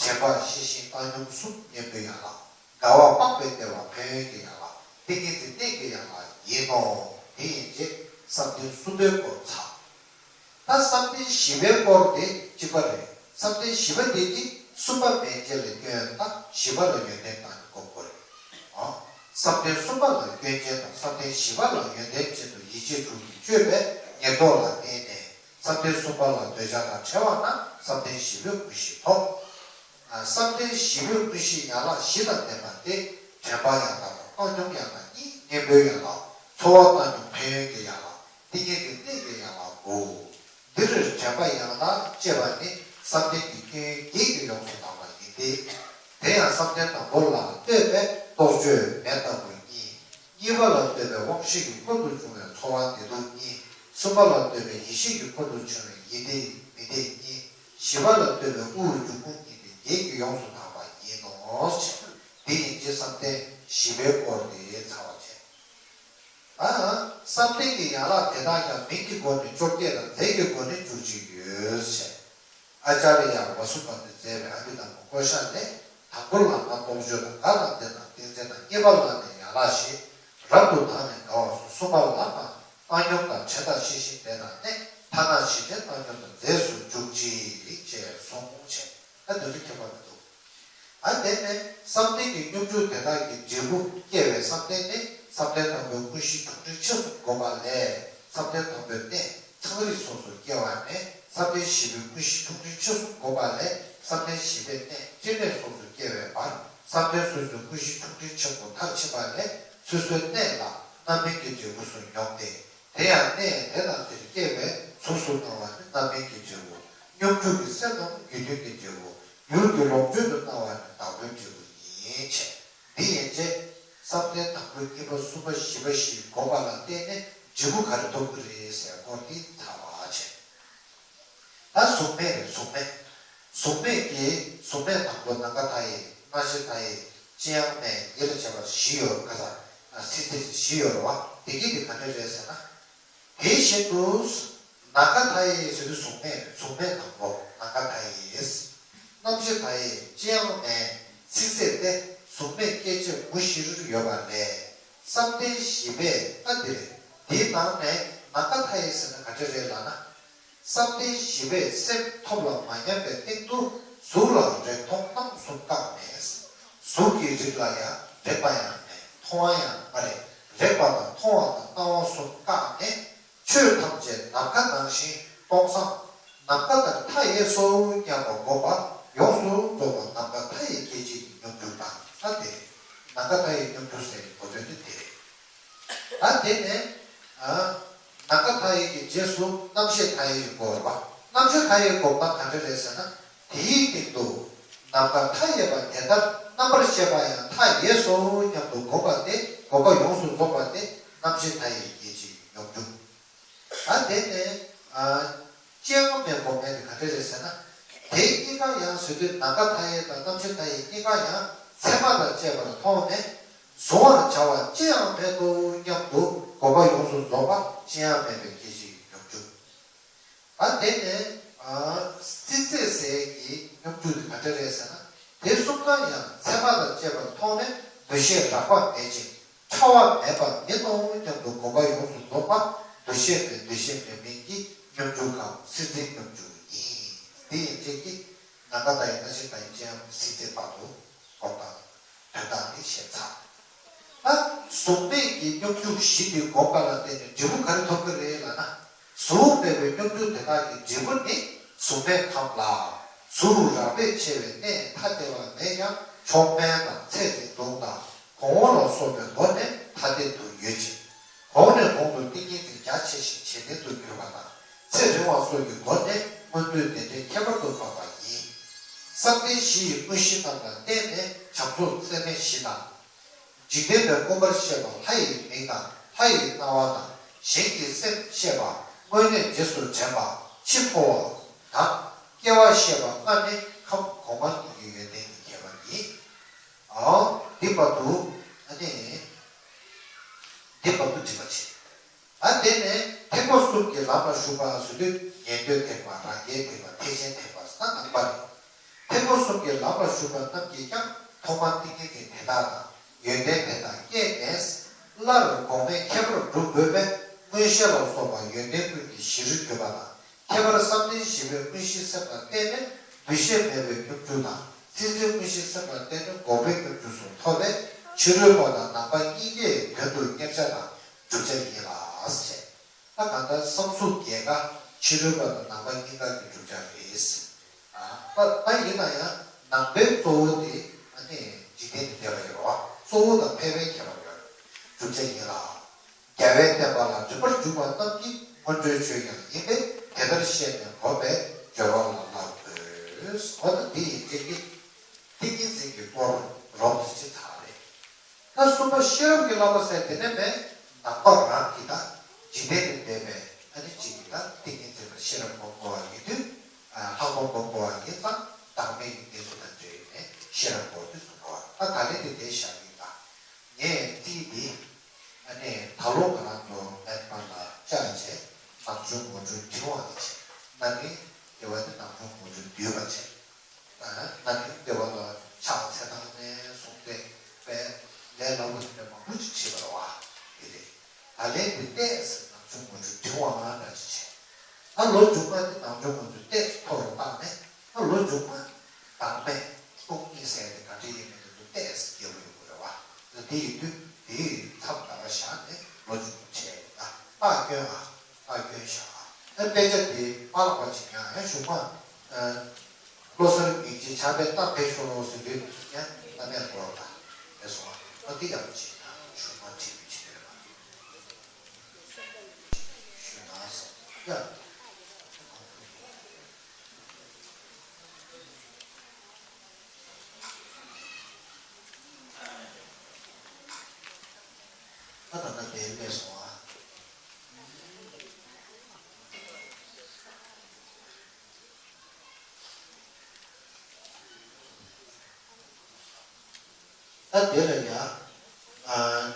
དྲན་པ་ཤེས་བཞིན་བཏང་སྙོམས་གསུམ་གཉེན་པོའི་ཡན་ལག་དགའ་བ་སྤངས་པས་བདེ་བ་ཕན་ཡོན་གྱི་ཡན་ལག་ཏིང་ངེ་འཛིན་གནས་ཀྱི་ཡན་ལག་ཡིན་ནོ། དེ་ཡན་ཆད་བསམ་གཏན་གསུམ་པའི་སྐོར་ཚར། ད་བསམ་གཏན་བཞི་པའི་སྐོར་དེ་གཅིག་པ་རེད། བསམ་གཏན་བཞི་པ་དེ་ནི་གསུམ་པ་མན་ཆད་ལ་སྐྱོན་དང་བཞི་པ་ལ་ཡོན་ཏན་དང་ནི་གོ་དགོས་རེད། ཨ། བསམ་གཏན་གསུམ་པ་ལ་སྐྱོན་ཅན་དང་བསམ་གཏན་བཞི་པ་ལ་ཡོན་ཏན་ཅན་དུ་ཡིད་བྱེད་དྲུག་གིས་བརྗོད་པའི་ཉེར་བསྡོགས་ལ་བརྟེན་ནས་བསམ་གཏན་གསུམ་པ་ལ་འདོད་ཆགས་དང་བྲལ་བ་ན་བསམ་གཏན་བཞི་པའི་དངོས་གཞི་ཐོབ། ཨ། བསམ་གཏན་བཞི་པོའི་དངོས་གཞི་ཡན་ལག་བཞི་དང་ལྡན་པ་སྟེ། དྲན་པ་ཡང་དག་དང་བཏང་སྙོམས་ཡང་དག་གཉིས་གཉེན་པོའི་ཡན་ལག་ཚོར་བ་བཏང་སྙོམས་ཕན་ཡོན་གྱི་ཡན་ལག་ཏིང་ངེ་འཛིན་གནས་ཀྱི་ཡན་ལག་དགུ། འདིར་དྲན་པ་ཡང་དག་ཅེས་པ་ནི་བསམ་གཏན་གྱི་སྐྱོན་ཡོན་བརྒྱད་ཀྱིས་ཡོངས་སུ་དག་པ་ཡིན་ཏེ། དེ་ཡང་བསམ་གཏན་དང་པོ་ལ་ལྟོས་པའི་རྟོག་དཔྱོད་མེ་ལྟ་བུ་གཉིས། གཉིས་པ་ལ་ལྟོས་པའི་དབང་ཤེས་ཀྱི་ཁུར་དུ་བྱུང་བའི་ཚོར་བ་བདེ་སྡུག་གཉིས། གསུམ་པ་ལ་ལྟོས་པའི་ཡིད་ཤེས་ཀྱི་ཁུར་དུ་བྱུང་བའི་ཡིད་བདེ་མི་བདེ་གཉིས། བཞི་པ་ལ་ལྟོས་པའི་དབུགས་འབྱུང་ཁུངས་གཉིས་ཏེ་བརྒྱད་ཀྱིས་ཡོངས་སུ་དག་པ་ཡིན་ནོ། འདི་ཡན་ཆད་བསམ་གཏན་བཞི་པའི་སྐོར་དེ་ཚར་བ་བྱས། ཨ། བསམ་གཏན་གྱི་ཡན་ལག་དེ་དག་ཀྱང་མིང་གི་སྒོ་ནས་བཅོ་བརྒྱད་དང་རྫས་ཀྱི་སྒོ་ནས་བཅུ་གཅིག་ཡོད་ཅེས། ཨ་ཙཱ་རི་ཡ་བ་སུ་པ་ཏིས་མཛད་པའི་ཨ་ཏི་ད་མ་ཀོ་ཤ་ལས། དང་པོ་ལ་ན་རྟོག་དཔྱོད་དང་དགའ་དང་བདེ་དང་ཏིང་འཛིན་དང་། གཉིས་པ་ལ་ནི་ཡན་ལག་བཞི། རབ་ཏུ་དང་ནི་དགའ་བ་སོགས། གསུམ་པ་ལ་ན་བཏང་སྙོམས་དང་བྲལ་དང་ཤེས་བཞིན་བདེ་དང་གནས། ཐ་ན་གཞི་ཅན་བཏང་སྙོམས་དང་རྫས་སུ་འཇུག་ཅིག་ཅེས་གསུངས་བྱས། ཨ་དེ་ཚོ་ཁྱད་པར་མི་འདུག་ཨ་དེ་ནས་བསམ་གཏན་གྱི་སྙོམས་འཇུག་དེ་དག་གི་འབྲས་བུ་སྐྱེ་བའི་བསམ་གཏན་ནི་བསམ་གཏན་དང་པོའི་དངོས་གཞི་ཆུང་འབྲིང་ཆེ་གསུམ་བསྒོམ་པ་ལས། བསམ་གཏན་དང་པོའི་གནས་ཚངས་རིས་སོ་སོར་སྐྱེ་བ་ནས་བསམ་གཏན་བཞི་པའི་དངོས་གཞི་ཆུང་འབྲིང་ཆེ་གསུམ་བསྒོམ་པ་ལས། བསམ་གཏན་བཞི་པའི་གནས་སྐྱེ་གནས་སོ་སོར་སྐྱེ་བའི་བར་བསམ་གཏན་སོ་སོའི་དངོས་གཞི་ཆུང་འབྲིང་ཆེ་གསུམ་མཐར་ཕྱིན་པ་ལས། སོ་སོའི་གནས་ལ་རྣམ་སྨིན་གྱི་འབྲས་བུ་གསུམ་མྱོང་སྟེ། དེ་ཡང་གནས་དེ་དང་དེར་སྐྱེས་པའི་གཟུགས་སུ་སྣང་བ་ནི་རྣམ་སྨིན་གྱི་འབྲས་བུ། སྙོམས་འཇུག་གི་སེམས་རྣམས་རྒྱུ་མཐུན་གྱི་འབྲས་བུ། ཡུལ་གྱི་ལོངས་སྤྱོད་དུ་སྣང་བ་ནི་བདག་པོའི་འབྲས་བུ་ཡིན་ཅེས། འདི་ཡན་ཆད་བསམ་གཏན་དང་པོ་གཉིས་པ་གསུམ་པ་བཞི་པ་བཞི་བསྒོམ་པ་ལ་བརྟེན་ནས་འབྲས་བུ་ག་རེ་ཐོབ་ཀྱི་རེད་ཟེར་སྐོར་འདི་ཚར་བ་བྱས། ད་གཟུགས་མེད་རེད། གཟུགས་མེད། གཟུགས་མེད་ཀྱི་གཟུགས་མེད་དང་པོ་ནམ་མཁའ་མཐའ་ཡས། རྣམ་ཤེས་མཐའ་ཡས། ལྕི་ཡང་མེད། ཡིད་ལ་བྱེད་པ་བཞི་ཡོད་ག་ས། སྲིད་རྩེ་བཞི་ཡོད་རེད་བ། དེ་གི་དེ་ག་འདྲ་རེད་ཟེར་ན། དེ་བཞིན་དུ། ནམ་མཁའ་མཐའ་ཡས་ཟེར་དུས་གཟུགས་མེད་རེད། གཟུགས་མེད་དང་པོ་ནམ་མཁའ་མཐའ་ཡས། རྣམ་ཤེས་མཐའ་ཡས། ལྕི་ཡང་མེད། སྲིད་རྩེ་སྟེ་གཟུགས་མེད་སྐྱེ་མཆེད་མུ་བཞིར་ཡོད་པ་ལས། བསམ་གཏན་བཞི་པས་ཨ་དེ་རེད། དེའི་ནང་ནས་ནམ་མཁའ་མཐའ་ཡས་ཟེར་ན་ག་འདྲ་རེད་ལབ་ན། བསམ་གཏན་བཞི་པས་སེམས་ཐོབ་ལ་མ་ཉམས་པའི་སྟེང་དུ་གཟུགས་ལ་རེག་མཐོང་རྣམ་གསུམ་བཀག་ནས། གཟུགས་ཀྱི་རིགས་ལ་ཡང་རེག་པ་ཡང་མེད། མཐོང་བ་ཡང་མ་རེད། རེག་པ་དང་མཐོང་བ་དང་སྣང་བ་གསུམ་བཀག་ནས། ཆོས་ཐམས་ཅད་ནམ་མཁའ་ནང་བཞིན་སྟོང་སང་། ནམ་མཁའ་ལྟར་མཐའ་ཡས་སོ་སྙམ་པ་བསྒོམ་པ་ཡོངས་སུ་རྫོགས་པ་ནམ་མཁའ་མཐའ་ཡས་སྐད་ཅིག་གི་སྙོམས་འཇུག་དང་ཨ་དེ་རེད། ནམ་མཁའ་མཐའ་ཡས་སྙོམས་འཇུག་ཟེར་བའི་གོ་དོན་ནི་དེ་རེད། ད་དེ་ནས། ཨ། ནམ་མཁའ་མཐའ་ཡས་ཀྱི་རྗེས་སུ་རྣམ་ཤེས་མཐའ་ཡས་ཀྱི་སྐོར་བ། རྣམ་ཤེས་མཐའ་ཡས་སྐོར་བ་ག་འདྲ་རེད་ཟེར་ན། དེའི་སྟེང་དུ། ནམ་མཁའ་མཐའ་ཡས་པ་དེ་ལྟར་རྣམ་པར་ཤེས་པ་ཡང་མཐའ་ཡས་སོ་སྙམ་དུ་བསྒོམ་པ་སྟེ་བསྒོམ་པ་ཡོངས་སུ་རྫོགས་པ་སྟེ་རྣམ་ཤེས་མཐའ་ཡས་ཀྱི་རྗེས་སུ་སྙོམས་འཇུག་ད་དེ་ནས། ཨ། ལྕི་ཡང་མེད་སྒོམ་མེད་དེ་ག་འདྲ་རེད་ཟེར་ན། དེ་གཉིས་ཀ་ཡང་ཟེར་དུས་ནམ་མཁའ་མཐའ་ཡས་དང་རྣམ་ཤེས་མཐའ་ཡས་གཉིས་ཀ་ཡང་མཚན་མ་དང་བཅས་པར་མཐོང་ནས། གཟུང་བར་བྱ་བ་ཅི་ཡང་མེད་དོ་སྙམ་དུ་བསྒོམ་པ་ཡོངས་སུ་རྫོགས་པ་ལྕི་ཡང་མེད་པའི་སྐད་ཅིག་སྙོམས་འཇུག་ད་དེ་ནས། ཨ། སྲིད་རྩེ་ཟེར་གྱི་སྙོམས་འཇུག་དེ་ག་འདྲ་རེད་ཟེར་ན། དེ་གསུམ་ཀ་ཡང་མཚན་མ་དང་བཅས་པར་མཐོང་ནས་འདུ་ཤེས་རགས་པ་མེད་ཅིང་། ཕྲ་བ་མེད་པ་ཉིད་དང་མཉམ་དུ་སྒོམ་པ་ཡོངས་སུ་རྫོགས་པ་འདུ་ཤེས་མེད་འདུ་ཤེས་མེད་མིན་གྱི་སྙོམས་འཇུག་གམ་སྲིད་རྩེའི་སྙོམས་འཇུག་ཡིན། དེ་ཡན་ཆད་ཀྱིས་ནམ་མཁའ་དང་ཡི་དྭགས་ཤིང་དང་ཡན་ཆད་ཡང་སྲིད་རྩེ་བར་དུ་སྒོམ་སྟངས་དོན་དག་འདི་བཤད་ཚར། ད་གཟུགས་མེད་ཀྱི་སྙོམས་འཇུག་བཞི་འདི་སྒོམ་པ་ལ་བརྟེན་ནས་འབྲས་བུ་ག་རེ་ཐོབ་ཀྱི་རེད་ལབ་ན། གཟུགས་མེད་པའི་སྙོམས་འཇུག་དེ་དག་གི་འབྲས་བུ་ནི་གཟུགས་མེད་ཁམས་ལ། གཟུགས་རུ་རགས་པས་ཕྱེ་བའི་གནས་ཐ་དད་པ་མེད་ཀྱང་མཆོག་དམན་དང་ཚད་རིགས་གདུགས་དང་གོང་འོག་ལ་སོགས་པའི་སྒོ་ནས་ཐ་དད་དུ་ཡོད་ཅིང་། གོང་ནས་གོང་དུ་ཏིང་ངེ་འཛིན་རྒྱ་ཆེ་ཞིང་ཇེ་བརྟན་དུ་གྱུར་པ་དང་ཚེ་རིང་བ་སོགས་ཀྱི་སྒོ་ནས་མངོན་མཐོའི་བདེ་འབྲས་ཁྱད་པར་དུ་འཕགས་པ་ཡིན། བསམ་གཏན་བཞི་ཡི་དངོས་གཞི་རྣམས་ལ་བརྟེན་ནས་བྱམས་སོགས་ཚད་མེད་བཞི་དང་། འཇིག་རྟེན་པའི་མངོན་པར་ཤེས་པ་ལྷ་ཡི་མིག་དང་ལྷ་ཡི་རྣ་བ་དང་གཞན་གྱི་སེམས་ཤེས་པ་དངོས་གནས་རྗེས་སུ་དྲན་པ་འཆི་འཕོ་བ་དང་སྐྱེ་བ་ཤེས་པ་ལྔ་ནི་ཁམས་གོང་མ་གཉིས་ཀྱི་ཡོན་ཏན་གྱི་ཁྱད་པར་ཡིན། འོ། འདི་བར་དུ་ཨ་ནི། འདི་བར་དུ་འགྲིག་པ་བྱེད། ཨ་དེ་ནས་ཐེག་པ་གསུམ་གྱི་ལམ་ལ་ཞུགས་པ་ཟེར་དུས་ཉན་ཐོས་ཐེག་པ་རང་རྒྱལ་ཐེག་པ་ཐེག་ཆེན་ཐེག་པ་ཟེར་ན་ནང་པ་རེད། ཐེག་པ་གསུམ་གྱི་ལམ་ལ་ཞུགས་པ་རྣམས་ཀྱིས་ཀྱང་ཐོག་མར་ཏིང་ངེ་འཛིན་དེ་དག་དང་ཡོན་ཏན་དེ་དག་སྐྱེས་ནས་སླར་གོང་མའི་ཁྱད་པར་སྒྲུབ་དགོས་པས་མངོན་ཤེས་ལ་སོགས་པ་ཡོན་ཏན་ཀུན་གྱི་གཞི་རུ་གྱུར་པ་དང་། ཁྱད་པར་བསམ་གཏན་བཞི་པའི་དངོས་གཞི་སེམས་ལ་བརྟེན་ནས་འདུ་ཤེས་མེད་པའི་སྙོམས་འཇུག་དང་སྲིད་རྩེའི་དངོས་གཞི་སེམས་ལ་བརྟེན་ནས་འགོག་པའི་སྙོམས་འཇུག་སོགས་ཐོབ་པས་ཕྱི་རོལ་པ་དང་ནང་པ་གཉིས་ཀའི་དོན་དུ་གཉེར་བྱ་དང་བསྒྲུབ་བྱ་ཡིན་ལ་ཟེར། ད་གང་ལྟར་བསམ་གཟུགས་རྒྱལ་ཁ་ཕྱི་རོལ་པ་དང་ནང་པ་གཉིས་ཀ་གི་བསྒྲུབ་བྱ་རེད། ད་ད་ཡིན་ན་ཡང་ནང་པའི་གཙོ་བོ་དེ་ཨ་ནི་འཇིག་རྟེན་ལས་འདས་པ་ཡོད་རེད་བ། གཙོ་བོ་དང་ཕལ་པའི་ཁྱད་པར་ཡོད་རེད། བསྒྲུབ་བྱ་ཡིན་ལ། རྒྱལ་བའི་བསྟན་པ་ལ་རིམ་པར་འཇུག་པ་རྣམས་ཀྱི་སྔོན་འགྲོའི་ཆོས་ཀྱང་ཡིན་པས་དེ་ལྟར་ཤེས་ནས་གོམས་པའི་སྦྱོར་བ་ལ་བསླབ་དགོས། འོ་ན་འདི་ཡི་རྗེས་ཀྱི་ཏིང་ངེ་འཛིན་གྱི་སྐོར་རོབ་ཙམ་ཅིག་ཚར་རེད། ད་གསུམ་པ་ཤེས་རབ་ཀྱི་བསླབ་པ་ཟེར་དེ་ནས་མེད། ནང་པ་རང་གིས་ད་འཇིག་རྟེན་ལས་འདས་པའི་ཨ་ནི་གཅིག་གིས་ད་ཏིང་ངེ་འཛིན་ལ་ཤེས་རབ་སྒོམ་དགོས་པ་ཡིན་དུས། ལྷག་མ་སྒོམ་དགོས་པ་ཡིན་ཙང་བདག་མེད་ཀྱི་གནས་ཚུལ་དང་འབྲེལ་ནས་ཤེས་རབ་སྒོམ་དུས་སུ་གོ་བ། ད་ད་ལན་དེ་འདས་བཞག་གི་ཡིན་ད། ངས་རྩིས་འདི་ཨ་ནི་ད་ལོ་ང་རང་ཚོ་མེད་པ་ལ་བཅར་བྱས་ནམ་རྒྱུན་ངོ་སྤྲོད་འབྲིང་བ་དེ་བྱས། ན་ནིང་སྡེ་བ་དེ་ནམ་རྒྱུན་ངོ་སྤྲོད་བསྡུས་པ་བྱས། ན་ནིང་སྡེ་བ་ལ་ཕྱག་འཚལ་སྟངས་ནས་བཟུང་སྟེ་པས་ལས་སླ་པོ་དེ་འདྲ་མང་པོ་ཅིག་བྱས་པ་རེད་བ། དེ་རེད། ད་ལན་དེ་ཏོག་ཙམ་ནམ་རྒྱུན་ངོ་སྤྲོད་འབྲིང་བ་འདྲ་ཅིག་བྱས། ད་ལོ་མཇུག་མ་དེ་ནམ་རྒྱུན་ངོ་སྤྲོད་ཏོག་ཙམ་མཐོ་རུ་བཏང་ནས་ད་ལོ་མཇུག་མ་བདག་མེད་སྟོང་ཉིད་ཟེར་ཏེ་ག་འདྲ་ཡིན་མིན་དེ་ཚོ་ཏོག་ཙམ་རྒྱས་པོ་ཡོང་གི་རེད་བ། ད་དེ་ཡིན་དུས་དེའི་མཚམས་འདྲ་བ་བཞག་ནས་ལོ་མཇུག་མ་བྱས་ཡོད་ད། ད་སྐྱོན་ཨ། ད་སྐྱོན་བཞག་ཨ། ཨ་དཔེ་ཆ་དེ་མ་བཀླགས་པ་ཅིག་ཀྱང་ཡང་གཞུག་མ་ཨ། བློ་གསར་མིག་འབྱེད་ཕྱག་དཔེ་ལྟ་ཕེབས་ཤོག་ཟེར་དུས་ཡང་ལྟ་མེད་སྐོར་དང་དེ་སོང་བ་འདི་ཡང་ཅིག་ན་ཞུ་མ་བྲིས་པའི་ཕྱིར་རེད་ལ། ཞུ་ན་ཟེར་ཡ། ད་ད་ལྟ་དེ་སླེབས་སོང་ཨ། ད་དེ་ལ་ཡ། ཨ།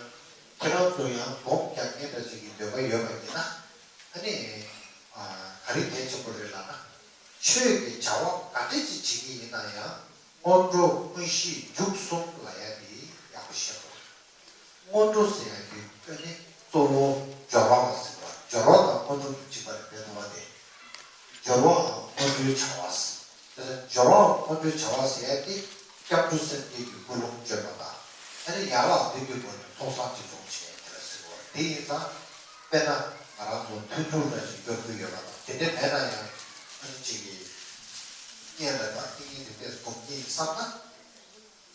ཁྱེད་རང་ཚོ་ཡང་སྒོམ་རྒྱག་མཁན་འདྲ་ཅིག་གི་འདོད་པ་ཡོད་པ་ཡིན་ན། ཨ་ནི། ཨ། ག་རེ་གལ་ཆེན་པོ་རེད་ལབ་ན། ཆོས་ཀྱི་བྱ་བ་ག་འདྲ་ཅིག་བྱེད་ཀྱི་ཡིན་ན་ཡང་སྔོན་འགྲོ་དངོས་གཞི་མཇུག་གསུམ་ལ་ཡ་དེ་ཡག་པོ་ཤེས་དགོས། སྔོན་འགྲོ་ཟེར་ཡ་དེ་ཨ་ནི་གཙོ་བོ་སྦྱོར་བ་ཟེར་བ། སྦྱོར་བ་དང་སྔོན་འགྲོ་གཅིག་པ་རེད་པས་དུ་བ་དེ། སྦྱོར་བའམ་སྔོན་འགྲོའི་བྱ་བ་ཟེར། དེ་ལ་སྦྱོར་བའམ་སྔོན་འགྲོའི་བྱ་བ་ཟེར་ཡ་དེ་སྐྱབས་འགྲོ་སེམས་བསྐྱེད་ཀྱི་ཀུན་སློང་བཅོས་པ་དང་། ཨ་ནི་ཡན་ལག་བདུན་གྱི་སྒོ་ནས་ཚོགས་བསགས་ཀྱི་སྦྱོང་བྱེད་དེ་ལ་ཟེར་བ་དེ་ཡིན་ཙང་། དཔེར་ན་ང་རང་ཚོ་ཐུན་དྲུག་འདྲ་ཞིག་སྐྱོར་གྱི་ཡོད་པ་དང་དེ་འདྲ་མེད་ན་ཡང་ཨ་ནི་གཅིག་གིས་བསྙེན་ལ་དང་ཏིང་ངེ་འཛིན་ཏོག་ཙམ་སྒོམ་གྱི་ཡིན་བསམ་ན།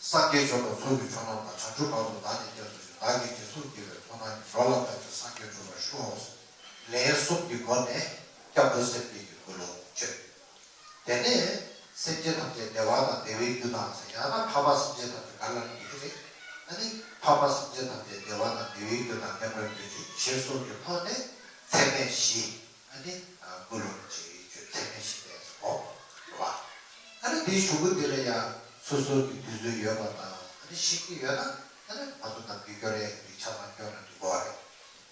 སངས་རྒྱས་བྱོན་པ་ཚོགས་ཀྱི་མཆོག་རྣམས་དང་། བྱང་ཆུབ་བར་དུ་བདག་ནི་སྐྱབས་སུ་མཆི། བདག་གིས་རྗེས་སུ་བགྱིས་པའི་ཚོགས་རྣམས་ཀྱིས། འགྲོ་ལ་ཕན་ཕྱིར་སངས་རྒྱས་འགྲུབ་པར་ཤོག་ལན་གསུམ་གྱི་སྒོ་ནས་སྐྱབས་འགྲོ་སེམས་བསྐྱེད་ཀྱི་ཀུན་སློང་བཅོས། དེ་ནས་སེམས་ཅན་ཐམས་ཅད་བདེ་བ་དང་བདེ་བའི་རྒྱུ་དང་ཟེར་ཡང་ན་ཕ་མ་སེམས་ཅན་ཐམས་ཅད་ག་ལ་ནི་ཡོད་ཀྱི་རེད། ཨ་ནི་ཕ་མ་སེམས་ཅན་ཐམས་ཅད་བདེ་བ་དང་བདེ་བའི་རྒྱུ་དང་ལྡན་པར་གྱུར་ཅིག་ཞེས་གསུངས་ཀྱི་ཐོག་ནས་ཚད་མེད་བཞི། ཨ་ནི་ཀུན་སློང་ཅིག་བཅོས། ཚད་མེད་བཞི་པས་སོ། རེད་བ། ཨ་ནི་དེའི་གཞུག་གུ་འདི་ལ་ཡང་སོ་སོ་གི་དུས་ཚོད་ཡོད་པ་དང་ཨ་ནི་ཤེས་ཀྱི་ཡོད་ན་ཨ་ནི་ང་ཚོ་ནམ་རྒྱུན་སྐྱོར་ཡས་ཀྱི་ཆ་ཚང་སྐྱོར་ན་འགྲིག་གོ་རེད།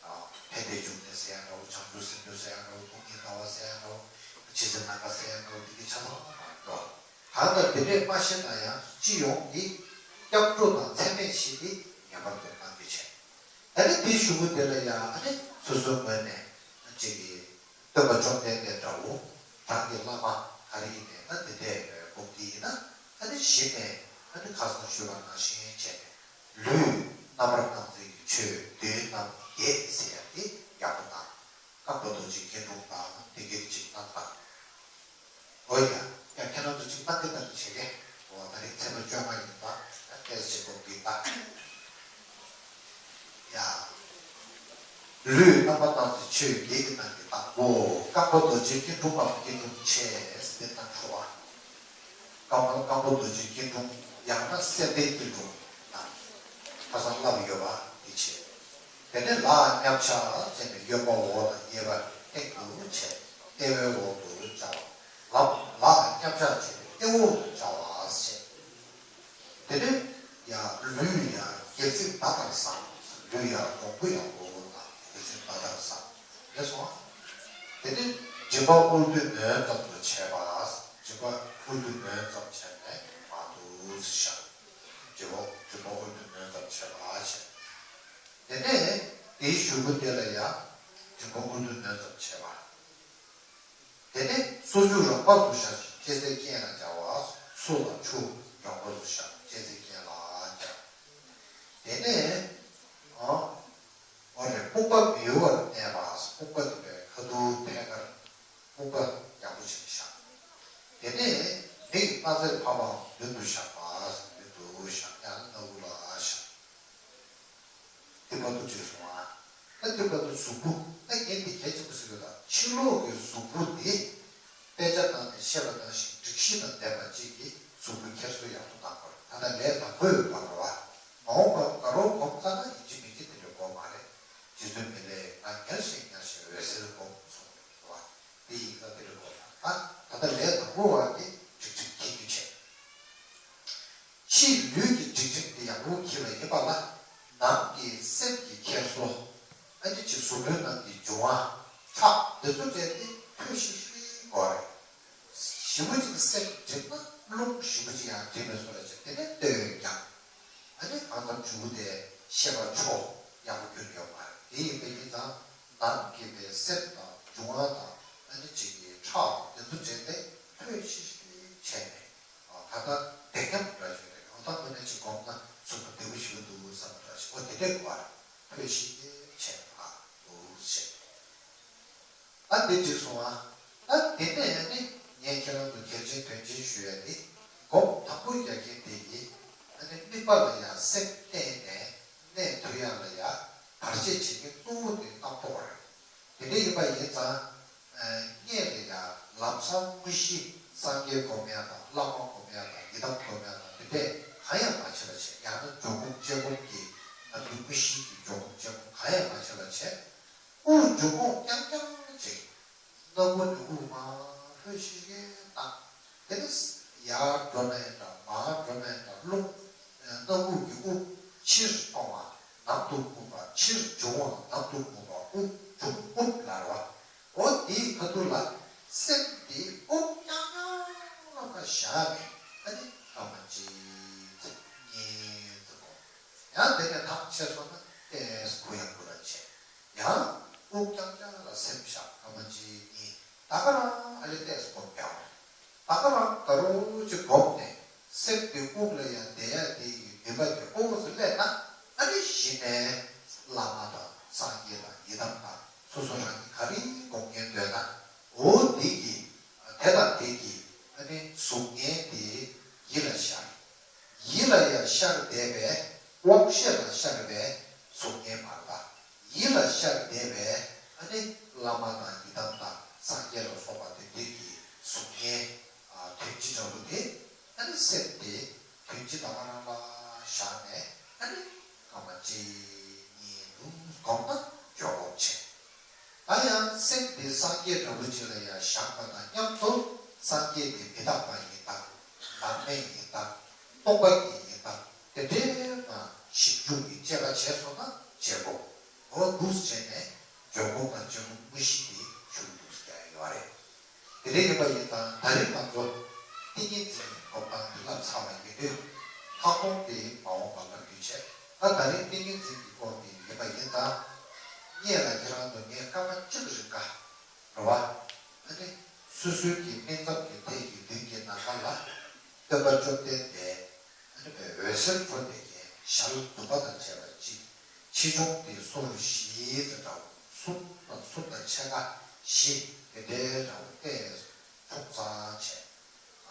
ཨ། ཕན་བདེའི་འབྱུང་གནས་ཟེར་ཡ་འདྲ་བོ། བྱང་ཆུབ་སེམས་མཆོག་ཟེར་ཡ་འདྲ་བོ། སྟོང་ཉིད་ལྟ་བ་ཟེར་ཡ་འདྲ་བོ། ཕྱི་གསལ་ནང་གསལ་ཟེར་ཡ་འདྲ་བོ། འདི་གི་ཆ་ཚང་མ་མ་འགྲོ། གང་ལྟར་དེ་འདྲས་མ་ཤེས་ན་ཡང་སྤྱི་ཡོངས་ཀྱི་སྐྱབས་འགྲོ་དང་ཚད་མེད་བཞི་འདི་ངེས་པར་དུ་བསྔགས་བརྗོད་བྱས། ད་ནི་དེའི་གཞུག་གུ་དེ་ལ་ཡང་ཨ་ནི་སོ་སོའི་ངོས་ནས་ཅིག་གི་སྟོན་པ་བཅོམ་ལྡན་འདས་འདྲ་བོ་རང་གི་བླ་མ་ག་རེ་ཡིན་ནའི་ན་དེ་འདྲས་སྒོམ་གྱི་ཡིན་ན་ཨ་ནི་གཞི་ནས་ཨ་ནི་ཁ་སང་ཞུས་པ་ནང་བཞིན་བྱས་ནས་ལུས་རྣམ་པར་སྣང་མཛད་ཀྱི་ཆོས་བདུན་རྣམས་བརྒྱད་ཟེར་ཡ་དེ་ཡག་པོ་དང་། རྐང་པ་རྡོ་རྗེ་སྐྱིལ་ཀྲུང་དང་དེ་གི་ཅིག་རྣམ་པ། འོ་ཡ། ཡ་ཁྱེད་རང་ཚོ་ཅིག་ལྟ་གི་ལྟ་གི་བྱེད་གི། འོ་ད་རེས་ཚེས་པ་བཅོ་ལྔ་ཡིན་པ་ད་ཏེས་བྱེད་དགོས་ཀྱི་ད། ཡ། ལུས་རྣམ་པར་སྣང་མཛད་ཆོས་བརྒྱད་ཀྱི་ནང་གི་ད། འོ་རྐང་པ་རྡོ་རྗེ་སྐྱིལ་ཀྲུང་པ་སྐྱིལ་ཀྲུང་ཆེ་ཟེར་ཏེ་ད་འཕྲོ་བ། རྐང་པ་རྐང་པ་རྡོ་རྗེ་སྐྱིལ་ཀྲུང་། ཡང་ན་སེམས་དཔའི་སྐྱིལ་ཀྲུང་དང་། ཁ་སང་བསླབས་ཡོད་པ་འདི་བྱས། དེ་ནས་ལག་མཉམ་བཞག་བྱས་ནས་གཡོན་པ་འོག་ལ་གཡས་པ་སྟེང་དུ་བྱས། ལྟེ་བའི་འོག་ཏུ་བཅའ་བ། ལག་ལག་མཉམ་བཞག་བྱས་ནས་ལྟེ་འོག་ཏུ་བཅའ་བ་བྱས། དེ་ནས་ཡང་ལུས་ཡང་སྒལ་ཚིགས་མདའ་ལྟར་བཟང་། ལུས་ཡང་ལོང་བུ་ཡང་ལོང་བུ་དང་སྒལ་ཚིགས་མདའ་ལྟར་བཟང་། རེད་སོང་། དེ་ནས་མགྲིན་པ་དབུས་མཐུད་ནོན་ཙམ་དུ་བྱས་པ། མགྲིན་པ་དབུས་མཐུད་ནོན་ཙམ་བྱས་ནས་མར་འདུག་སེ་བཞག་མགྲིན་པ་མགྲིན་པ་དབུས་མཐུད་ནོན་ཙམ་བྱས་པ་བྱས། དེ་ནས་དེའི་གཞུག་གུ་དེ་ལ་ཡང་མགྲིན་པ་དབུས་མཐུད་ནོན་ཙམ་བྱས་པ། དེ་ནས་སོར་ཆུ་རང་བབས་སུ་བཞག་ཅིང་ལྕེ་རྩེ་སྐྱེངས་ལ་སྦྱར་བ། སོ་ལ་ཆུ་རང་བབས་སུ་བཞག་ལྕེ་རྩེ་སྐྱེངས་ལ་སྦྱར། དེ་ནས་ཨ། འོ་རེད། རྨུགས་པ་མི་གཡོ་བར་གནས་པ། རྨུགས་པ་དེ་བས་ཁ་ཐུག་ཐད་ཀར་རྨུགས་པ་ཡག་པོ་བྱས་བཞག་དེ་ནས་མིག་སྣ་རྩེར་ཕབ་པའམ་མདུན་དུ་བཞག་པ། མདུན་དུ་བཞག་ཡང་ན་སྣ་ཁུག་ལ་བཞག་དེ་བར་དུ་བྲིས་སོང་ཨ། ད་དེ་བར་དུ་གཟུགས་པོ་ད་ངས་འདི་གལ་ཆེན་པོ་ཟེར་གྱི་ཡོད་ད། ཕྱི་ལོགས་ཀྱི་གཟུགས་པོ་དེ་དཔེ་ཆ་ནང་ནས་བཤད་པ་ནང་བཞིན་སྒྲིག་གཞི་དང་ལྡན་པ་གཅིག་གིས་གཟུགས་པོའི་འཁྱེར་སོ་ཡག་པོ་གནང་དགོས་རེད། ད་ལྟ་ལས་དང་པོ་ཡོད་པ་རེད་བ། མ་འོངས་པར་དགའ་རབ་སྒོམ་ཚར་ན་ཡིན་གཅིག་མིན་གཅིག་དེ་འདྲ་དགོས་མ་རེད། རྗེ་བཙུན་མི་ལས་ང་ཉལ་ཞིང་ཉལ་ཞིང་འོད་གསལ་སྒོམ་གསུངས་པ་རེད་བ། དེ་ཡིན་ཙང་དེ་འདྲ་དགོས་ད། ད་ལྟ་ལས་དང་པོ་བ་གི་སྒྲིག་གཞི་འཁྱེར་རྒྱུ་བྱས། ཕྱིའི་ལུས་ཀྱི་སྒྲིག་ཁྲིམས་དེ་ཡག་པོ་འཁྱེར་བ་ཡིན་པ་ལ། ནང་གི་སེམས་ཀྱི་འཁྱེར་སོ། ཨ་ནི་ཅིག་གཟུགས་པོའི་ནང་གི་འབྱུང་བ། ཁྲག་དེ་ཚོ་བྲལ་ཏེ་ཐོལ་ཤིག་ཤིག་དགོས་རེད། ཞེ་པོ་ཅིག་སེམས་འགྲིག་ན་རླུང་ཞེ་པོ་ཅིག་ཡང་འགྲིག་པའི་བཟོ་འདྲ་ཅིག་དེ་ནས་ལྟོས་ཀྱང་། ཨ་ནི་གང་ཙམ་འཇུག་དེ་ཤེས་པ་ཆོ་ཡག་པོ་གྱུར་ཡོད་མ་རེད། དེ་ཡིན་པ་ཡིན་ཙང་ནང་གི་དེ་སེམས་དང་འབྱུང་བ་དང་ཨ་ནི་ཅིག་གི་ཁྲག་དེ་ཚོ་བྲལ་ཏེ་ཐོལ་ཤིག་ཤིག་བྱས་ནས། ད་ལྟ་བདེ་མཉམ་འདྲ་ཞིག་རེད། གང་ལྟར་དངོས་གནས་ཅིག་སྒོམ་ན་གཟུགས་པོ་བདེ་པོ་ཞིག་འདུག་བསམ་འདྲ་ཞིག་འོ་དེ་འདྲས་གོ་བ་ཐོས་ཤིག་བྱས་པ་འདུག་ཟེར། ད་དེ་འགྲིག་སོང་ཨ། ད་དེ་ནས་ནི་ངས་ཁྱེད་རང་ཚོ་གལ་ཆེན་དོན་ཆེན་ཞུ་ཡ་དེ་སྒོམ་དང་པོ་རྒྱག་མཁན་དེ་ཡིན། ཨ་ནི་དམིགས་པ་ལ་ཡང་སེམས་གཏད་ནས་གནས་ཐུབ་ཡ་ལ་ཡ་བར་ཆད་བྱེད་མཁན་གཙོ་བོ་དེ་རྣམ་རྟོག་རེད། དེ་འདྲ་ཡིན་པ་ཡིན་ཙང་། སྔོན་ལ་ཡང་ལམ་སང་དངོས་གཞི་སངས་རྒྱས་སྒོམ་ཡ་དང་བླ་མ་སྒོམ་ཡ་དང་ཡི་དམ་སྒོམ་ཡ་དང་དེ་འདྲས་གང་ཡང་མ་བྱེད་པ་བྱས། ཡང་ན་འཇོག་སྒོམ་བཅས་སྒོམ་གྱི་ནམ་རྒྱུན་དངོས་གཞི་གི་འཇོག་སྒོམ་བཅས་སྒོམ་གང་ཡང་མ་བྱེད་པ་བྱས། དབུགས་འཇུག་ཁོངས་རྐྱང་རྐྱང་ཅིག་སྣ་ཁུག་ནས་དབུགས་མར་ལྷོད་ཤིག་ཤིག་བཏང་། དེ་ནས་ཡར་འགྲོ་ནའི་འདྲ་མར་འགྲོ་ནའི་འདྲ་རླུང་། སྣ་ཁུག་གི་དབུགས་ཕྱིར་གཏོང་བ། ནང་དུ་སྤུངས་པ། ཕྱིར་འབྱུང་བ། ནང་དུ་སྤུངས་པ། དབུགས་འབྱུང་དབུགས་ལ་རེད་བ། འོ་དེའི་ཁ་ཐུག་ལ་སེམས་དེ་དབུགས་རྐྱང་རྐྱང་ལ་བཞག་ནས་ཨ་ནི་སྐར་མ་གཅིག་ཙམ་གཉིས་ཙམ་སྒོམ། ཡང་དེ་ནས་ཐག་ཆད་སོང་ན་ཏོག་ཙམ་གུ་ཡངས་པོ་ལ་བྱས། ཡང་དབུགས་རྐྱང་རྐྱང་ལ་སེམས་བཞག་སྐར་མ་གཅིག་གཉིས། ད་ག་རང་ཨ་ལེ་ཏོག་ཙམ་སྒོམ་རྒྱག་རོགས། ད་ག་རང་དགའ་རབ་ཅིག་སྒོམ་ནས་སེམས་དེ་དབུགས་ལ་ཡང་བསྡད་ཡ་དེ་ཡི་འདུན་པ་དེ་ཨོ་ཙམ་སླེབས་ན་ཨ་ནི་གཞི་ནས་བླ་མ་དང་སངས་རྒྱས་དང་ཡི་དམ་དང་སོ་སོ་རང་ཉིད་ག་རེ་སྒོམ་མཁན་འདོད་ན་འོ་དེ་གི་དེ་དང་དེ་གི་ཨ་ནི་གཟུགས་བརྙན་དེ་ཡིད་ལ་ཤར། ཡིད་ལ་ཡང་ཤར་བསྡད་པས་དབང་ཤེས་ལ་ཤར་བས་གཟུགས་བརྙན་མ་རེད་པ། ཡིད་ལ་ཤར་བསྡད་པས་ཨ་ནི་བླ་མ་དང་ཡི་དམ་དང་སངས་རྒྱས་ལ་སོགས་པ་དེ་འདྲའི་གི་གཟུགས་བརྙན་དོན་སྤྱི་འདྲ་བོ་དེ་ཨ་ནི་སེམས་དེ་དོན་སྤྱི་དང་མ་རང་ལ་བཞག་ནས་ཨ་ནི་སྐར་མ་གཅིག་གཉིས་འདུག་སྒོམ་ན་འཇོག་སྒོམ་བྱེད། ད་ཡང་སེམས་དེ་སངས་རྒྱས་འདྲ་བོ་ཅིག་ལ་ཡང་བཞག་པ་དང་མཉམ་དུ་སངས་རྒྱས་དེ་མི་རྟག་པ་ཡིན་སྟངས། བདག་མེད་ཡིན་སྟངས། སྟོང་པ་ཉིད་ཡིན་སྟངས་དེ་འདྲའི་ངང་ཞིབ་འཇུག་གི་དཔྱད་པ་བྱས་སོང་ན་བྱེད་དགོས། འོ་འདུག་སེ་བྱས་ནས་འཇོག་སྒོམ་དང་བཅོས་སྒོམ་དངོས་གཞི་དེ་ཞུ་འདུག་སེ་རྒྱག་ཡོད་རེད། དེ་འདྲ་ཡིན་པ་ཡིན་ཙང་ད་རེས་ང་ཚོ་ཏིང་ངེ་འཛིན་སྒོམ་སྟངས་དེ་བསླབ་ཚར་བ་ཡིན་དུས་ལྷག་མཐོང་དེ་མ་འོངས་པ་ལ་འདུས་བྱས། ད་ད་རེས་ཏིང་ངེ་འཛིན་གྱི་སྐོར་དེ་ ཡིན་པ་ཡིན་ཙང་། ངེད་ལ་ཁྱེད་རང་ཚོ་ངས་སྐར་མ་གཅིག་རིང་ག་རེད་བ། ཨ་ནི་སོ་སོའི་གི་སྨིན་མཚམས་ཀྱི་ཐད་ཀྱི་མདུན་གྱི་ནམ་མཁའ་ལ་སྟོན་པ་བཅོམ་ལྡན་འདས་ཨ་ནི་བའི་འོད་ཟེར་འཕྲོ་བསྟན་མཁན་ཞལ་འཛུམ་པ་དང་བཅས་པ་གཅིག་ཆེ་ཆུང་དེ་སོར་བཞི་ཙམ་འདྲ་བོ། གསུམ་དང་གསུམ་དང་ཕྱེད་ཀ་བཞི་དེ་འདྲའི་འདྲ་བོ་བལྟས་ཐུབ་ཙང་བྱས།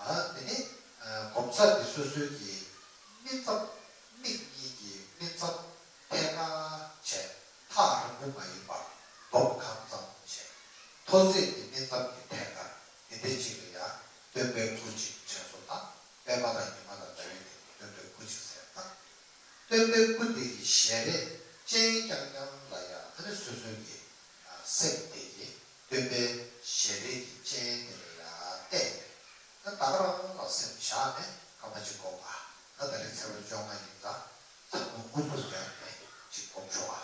ཨ་དེ་ནི་ཨ་གོམས་ས་དེ་སོ་སོའི་གི་སྨིན་མཚམས། མིག་གཉིས་ཀྱི་སྨིན་མཚམས་ཐད་ཀར་བྱས། ཐག་རིང་པོ་མ་ཡིན་པར་འདོམ་གང་ཙམ་བྱས། མཐོ་ཚད་ཀྱི་སྨིན་མཚམས་ཀྱི་ཐད་ཀར་དེ་འདྲའི་ཅིག་ལ་ཡང་སྟོན་པའི་སྐུ་ཅིག་དྲན་གསོ་དང་། པདྨ་དང་ཉི་མ་དང་ཟླ་བའི་སྟེང་དུ་སྟོན་པའི་སྐུ་ཅིག་ཟེར་དང་། སྟོན་པའི་སྐུ་དེ་ཡི་ཞལ་རས་སྤྱན་རྐྱང་རྐྱང་ལ་ཡང་ཨ་ནི་སོ་སོའི་གི་ཨ་སེམས་དེ་གི་སྟོན་པའི་ཞལ་རས་ཀྱི་སྤྱན་དེ་ལ་ཡང་བལྟས། ད་ད་ག་རང་ལ་སེམས་བཞག་ནས་སྐར་མ་གཅིག་སྒོམ་པ། ད་ད་རེས་ཚེས་པ་བཅོ་ལྔ་ཡིན་ཙང་ཚང་མ་དབུ་ཚུགས་བརྒྱབ་ནས་གཅིག་སྒོམ་ཆོག་ཨ།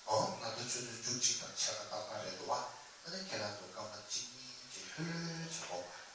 ཨོ། ད་ལྟ་ཆུ་ཚོད་བཅུ་གཅིག་དང་ཕྱེད་ཀ་ཏག་ཏག་རེད་འདུག་བ། ཨ་ནི་ཁྱེད་རང་ཚོ་སྐར་མ་གཅིག་གཉིས་ཀྱི་ལྷོད་ལྷོད་བྱེད་དགོས་པ།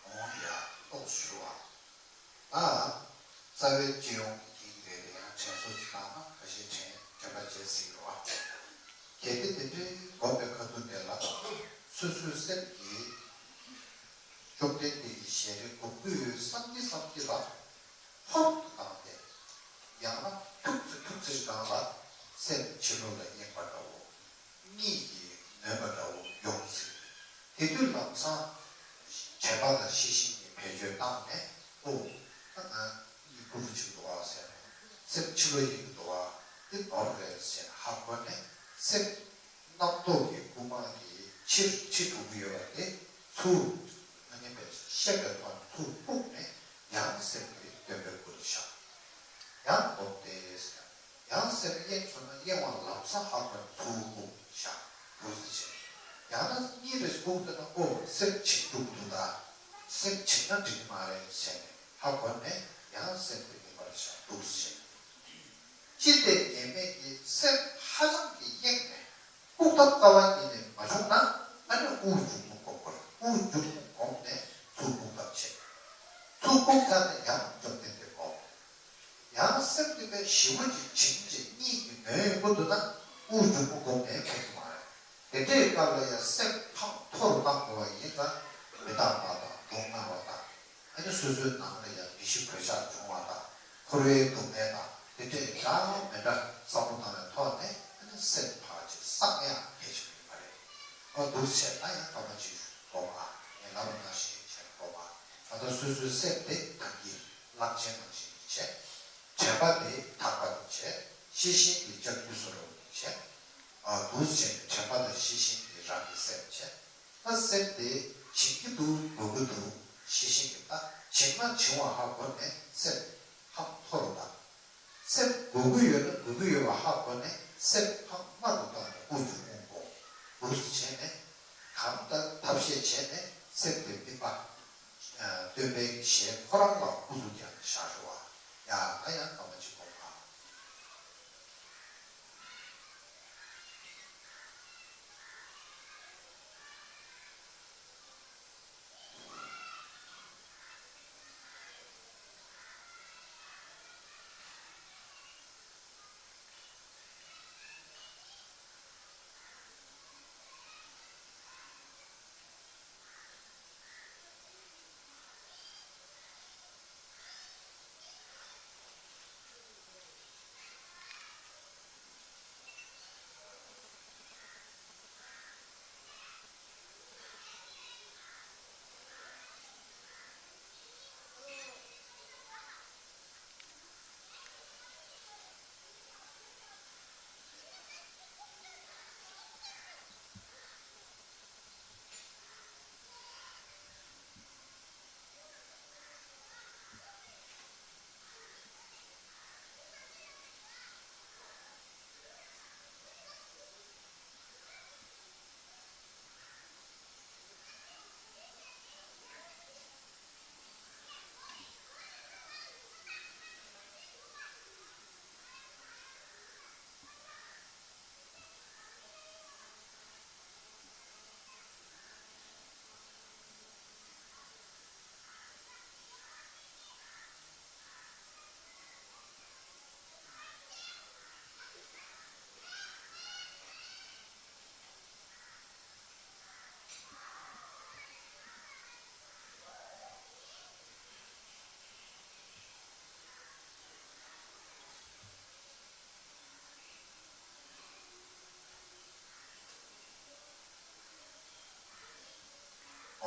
འོང་ཡ། ཏོག་ཞུ་བ། ད་རྩ་བའི་སྤྱི་ཡོངས་ཀྱི་རིགས་རེ་རེ་ཡང་དྲན་གསོ་ཅིག་བཏང་ན་ཁ་ཤས་དྲན་དྲན་པ་བརྗེད་སྲིད་རོགས། གལ་ཏེ་དེ་འདྲའི་སྒོམ་པའི་ཁ་ཐུག་དེ་ལ་སོ་སོའི་སེམས་ཀྱིས་བཅོམ་ལྡན་འདས་ཀྱི་ཞལ་རས་སྒོམ་གྱི་ཡོད་བསམ་གྱིས་བསམ་གྱིས་ལ་ཧོབ་ཏུ་བཏང་སྟེ། ཡང་ན་ཐུག་ཚེ་ཐུག་ཚེ་སྒང་ལ་སེམས་ཕྱི་ལོགས་ལ་གཡེངས་པ་འདྲ་བོ། གཉིད་ཀྱིས་ནོན་པ་འདྲ་བོ་ཡོང་སྲིད། དེ་དུས་ལམ་སང་དྲན་པ་དང་ཤེས་བཞིན་གྱི་བེད་སྤྱོད་བཏང་ནས། ཨོ། ད་ང་གཉིད་ཁུག་པོ་ཅིག་འདུག་ཨ་ཟེར་ནས། སེམས་ཕྱི་ལོགས་གཡེང་གི་འདུག་ཨ། འདི་ནོར་རེད་ཟེར་ནས་ཧ་གོ་ནས། སེམས་རྣམ་རྟོག་གི་རྐུན་མ་གིས་ཕྱིར་ཁྲིད་འགྲོ་གི་ཡོད་པ་དེ་ཚུར་མ་ཉན་པའི་ཤེས་པའི་ཐོག་ནས་ཚུར་སྤུངས་ནས། ཡང་སེམས་དེ་སྟོན་པའི་སྐུ་ལ་བཞག་ཡང་སྒོམ་སྟེ་ཟེར། ཡང་སེམས་གཡེང་སོང་ན་གཡེང་བ་ལམ་སང་ཧ་གོ་ནས་ཚུར་སྤུངས་བཞག་འདུག་ཟེར་བྱས། ཡང་ན་གཉིད་རེ་སྤུངས་ཐུབ་ན། ཨོ། སེམས་བྱིང་འགྲོ་གི་འདུག་ད། སེམས་བྱིང་ན་འགྲིག་གི་མ་རེད་ཟེར་ནས་ཧ་གོ་ནས་ཡང་སེམས་དེ་ཉིད་པར་བཞག་འདུག་ཟེར། ཅི་སྟེ་ཉེས་མེད་ཀྱི་སེམས་ཧ་ཅང་གི་གཡེངས་ནས་ལྐུགས་ཐབས་རྩ་བ་ཉིད་ནས་མ་བྱུང་ན། ཨ་ནི་དབུགས་འཇུག་མོ་སྒོམ་དགོས། དབུགས་འཇུག་མོ་སྒོམ་ནས་ཚུར་སྤུངས་ཐབས་བྱེད། ཚུར་སྤུངས་ཚར་ནས་ཡང་བཅོམ་ལྡན་འདས་སྒོམ། ཡང་སེམས་དེ་བས་ཞེ་པོ་ཅིག་བྱིང་བྱས་གཉིད་ཀྱིས་ དོན་ཡོང་གི་འདུག་ན་དབུགས་འབྱུང་པོ་སྒོམ་ནས་ཕན་གྱི་མ་རེད། དེ་འདྲའི་སྐབས་ལ་ཡང་སེམས་ཐག་མཐོ་རུ་བཏང་དགོས་པ་ཡིན་ཙང་མི་རྟག་པ་དང་སྡུག་བསྔལ་བ་དང་། ཨ་ནི་སོ་སོའི་ནང་ལ་ཡང་མི་ཤི་གོད་ཆག་བྱུང་བ་དང་འཁོར་བའི་སྡུག་བསྔལ་དང་དེ་འདྲའི་འདྲ་མི་འདྲ་བསམ་བློ་བཏང་བའི་ཐོག་ནས་ཨ་ནི་སེམས་ཕར་ཅིག་བསམ་ཡག་གལ་ཆེན་པོ་ཡིན་པ་རེད། ཨ་འདུག་བྱས་ན་ཡང་སྐར་མ་གཅིག་སྒོམ་ཨ། ངས་ལབ་པ་ནང་བཞིན་བྱས་ནས་སྒོམ་ཨ། ད་ལྟ་སོ་སོའི་སེམས་དེ་ད་གིན་གླང་ཆེན་ནང་བཞིན་བྱས། དྲན་པ་དེ་དག་པ་དེ་བྱས། ཤེས་བཞིན་དེ་ལྕགས་ཀྱུ་བཟོ་འདྲ་བོ་དེ་བྱས། ཨ་འདུག་བྱས་ནས་དྲན་པ་དང་ཤེས་བཞིན་དེ་རང་གི་སེམས་བྱས། ད་སེམས་དེ་བྱིང་གི་འདུག་འགུལ་གི་འདུག་ཤེས་བཞིན་གྱིས་ད་བྱིང་ན་བྱིང་བ་ཧ་གོ་ནས་སེམས་ཧ་མཐོ་རུ་བཏང་། སེམས་འགུལ་གི་ཡོད་ན་འགུལ་གི་ཡོད་པ་ཧ་གོ་ནས་སེམས་ཧ་དམའ་རུ་བཏང་ནས་དབུགས་ཀྱི་དབུགས་འགོག་འདུག་བྱས་ནས་གང་ལྟར་ཐབས་ཤེས་བྱས་ནས་སེམས་དེ་དམིགས་པ། སྟོན་པའི་ཞལ་ཁོ་རང་ལ་སྐུ་གཟུགས་ཀྱང་བཞག་ཤོག་ཨ། ཡ་ད་ཡང་སྐར་མ་གཅིག་སྒོམ་ཨ།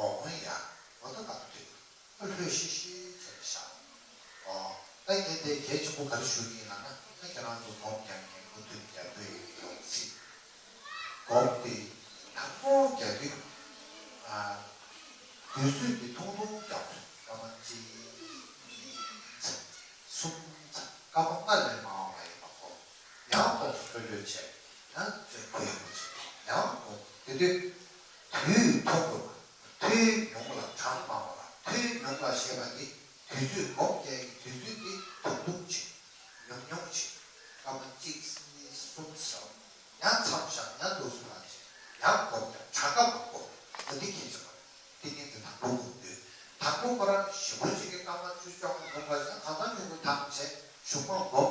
ཨོ་ཧོན་ཡ། འོ་ད་ད་དུས། ཨ་ལྷོད་ཤིག་ཤིག་བྱས་ནས་བཞག་ཨོ། ད་ངས་དེ་གལ་ཆེན་པོ་ག་རེ་ཞུ་གི་ཡིན་ལབ་ན། ད་ཁྱེད་རང་ཚོ་སྒོམ་རྒྱག་མཁན་མུ་མཐུད་རྒྱག་དགོས་ཡོང་སྲིད། སྒོམ་དེ་དང་པོ་རྒྱག་དུས། ཨ། དུས་ཚོད་དེ་ཐུང་ཐུང་རྒྱག་དགོས། སྐར་མ་གཅིག་གཉིས་གསུམ། སྐར་མ་ལྔ་ལས་མང་བ་མ་ཡིན་པ་སྒོམ། ཡང་ཏོག་ཙམ་ལྷོད་ལྷོད་བྱས། ཡང་ཅིག་གུ་ཡངས་པོ་བྱས། ཡང་སྒོམ། དེ་དུས། དུས་ཐུང་དགོས་པ། དུས་ཉུང་ལ་གྲངས་མང་བ་ལ། དུས་ཉུང་ལ་ཞེས་པ་ནི་དུས་ཚོད་སྒོམ་རྒྱག་གི་དུས་ཚོད་དེ་ཐུང་ཐུང་བྱེད། ཉུང་ཉུང་བྱེད། སྐར་མ་གཅིག་གཉིས་གསུམ་བྱས། ཡང་མཚམས་བཞག་ཡང་ཏོག་ཙམ་ལ་བྱེད། ཡང་སྒོམ་རྒྱག་གྲངས་ཀ་མང་པོ། འོ་དེ་གལ་ཆེ་བ་རེད། དེ་ནི་དེ་དང་པོ་སྒོམ་དུས། དང་པོ་ཁོ་རང་ཞིབ་པོ་ཅིག་གི་སྐར་མ་བཅུ་བཅོ་ལྔ་སྒོམ་པ་ཡིན་ན་གང་ལྟར་ཉུང་ངུ་ཐང་བྱས། གཞུག་མ་སྒོམ་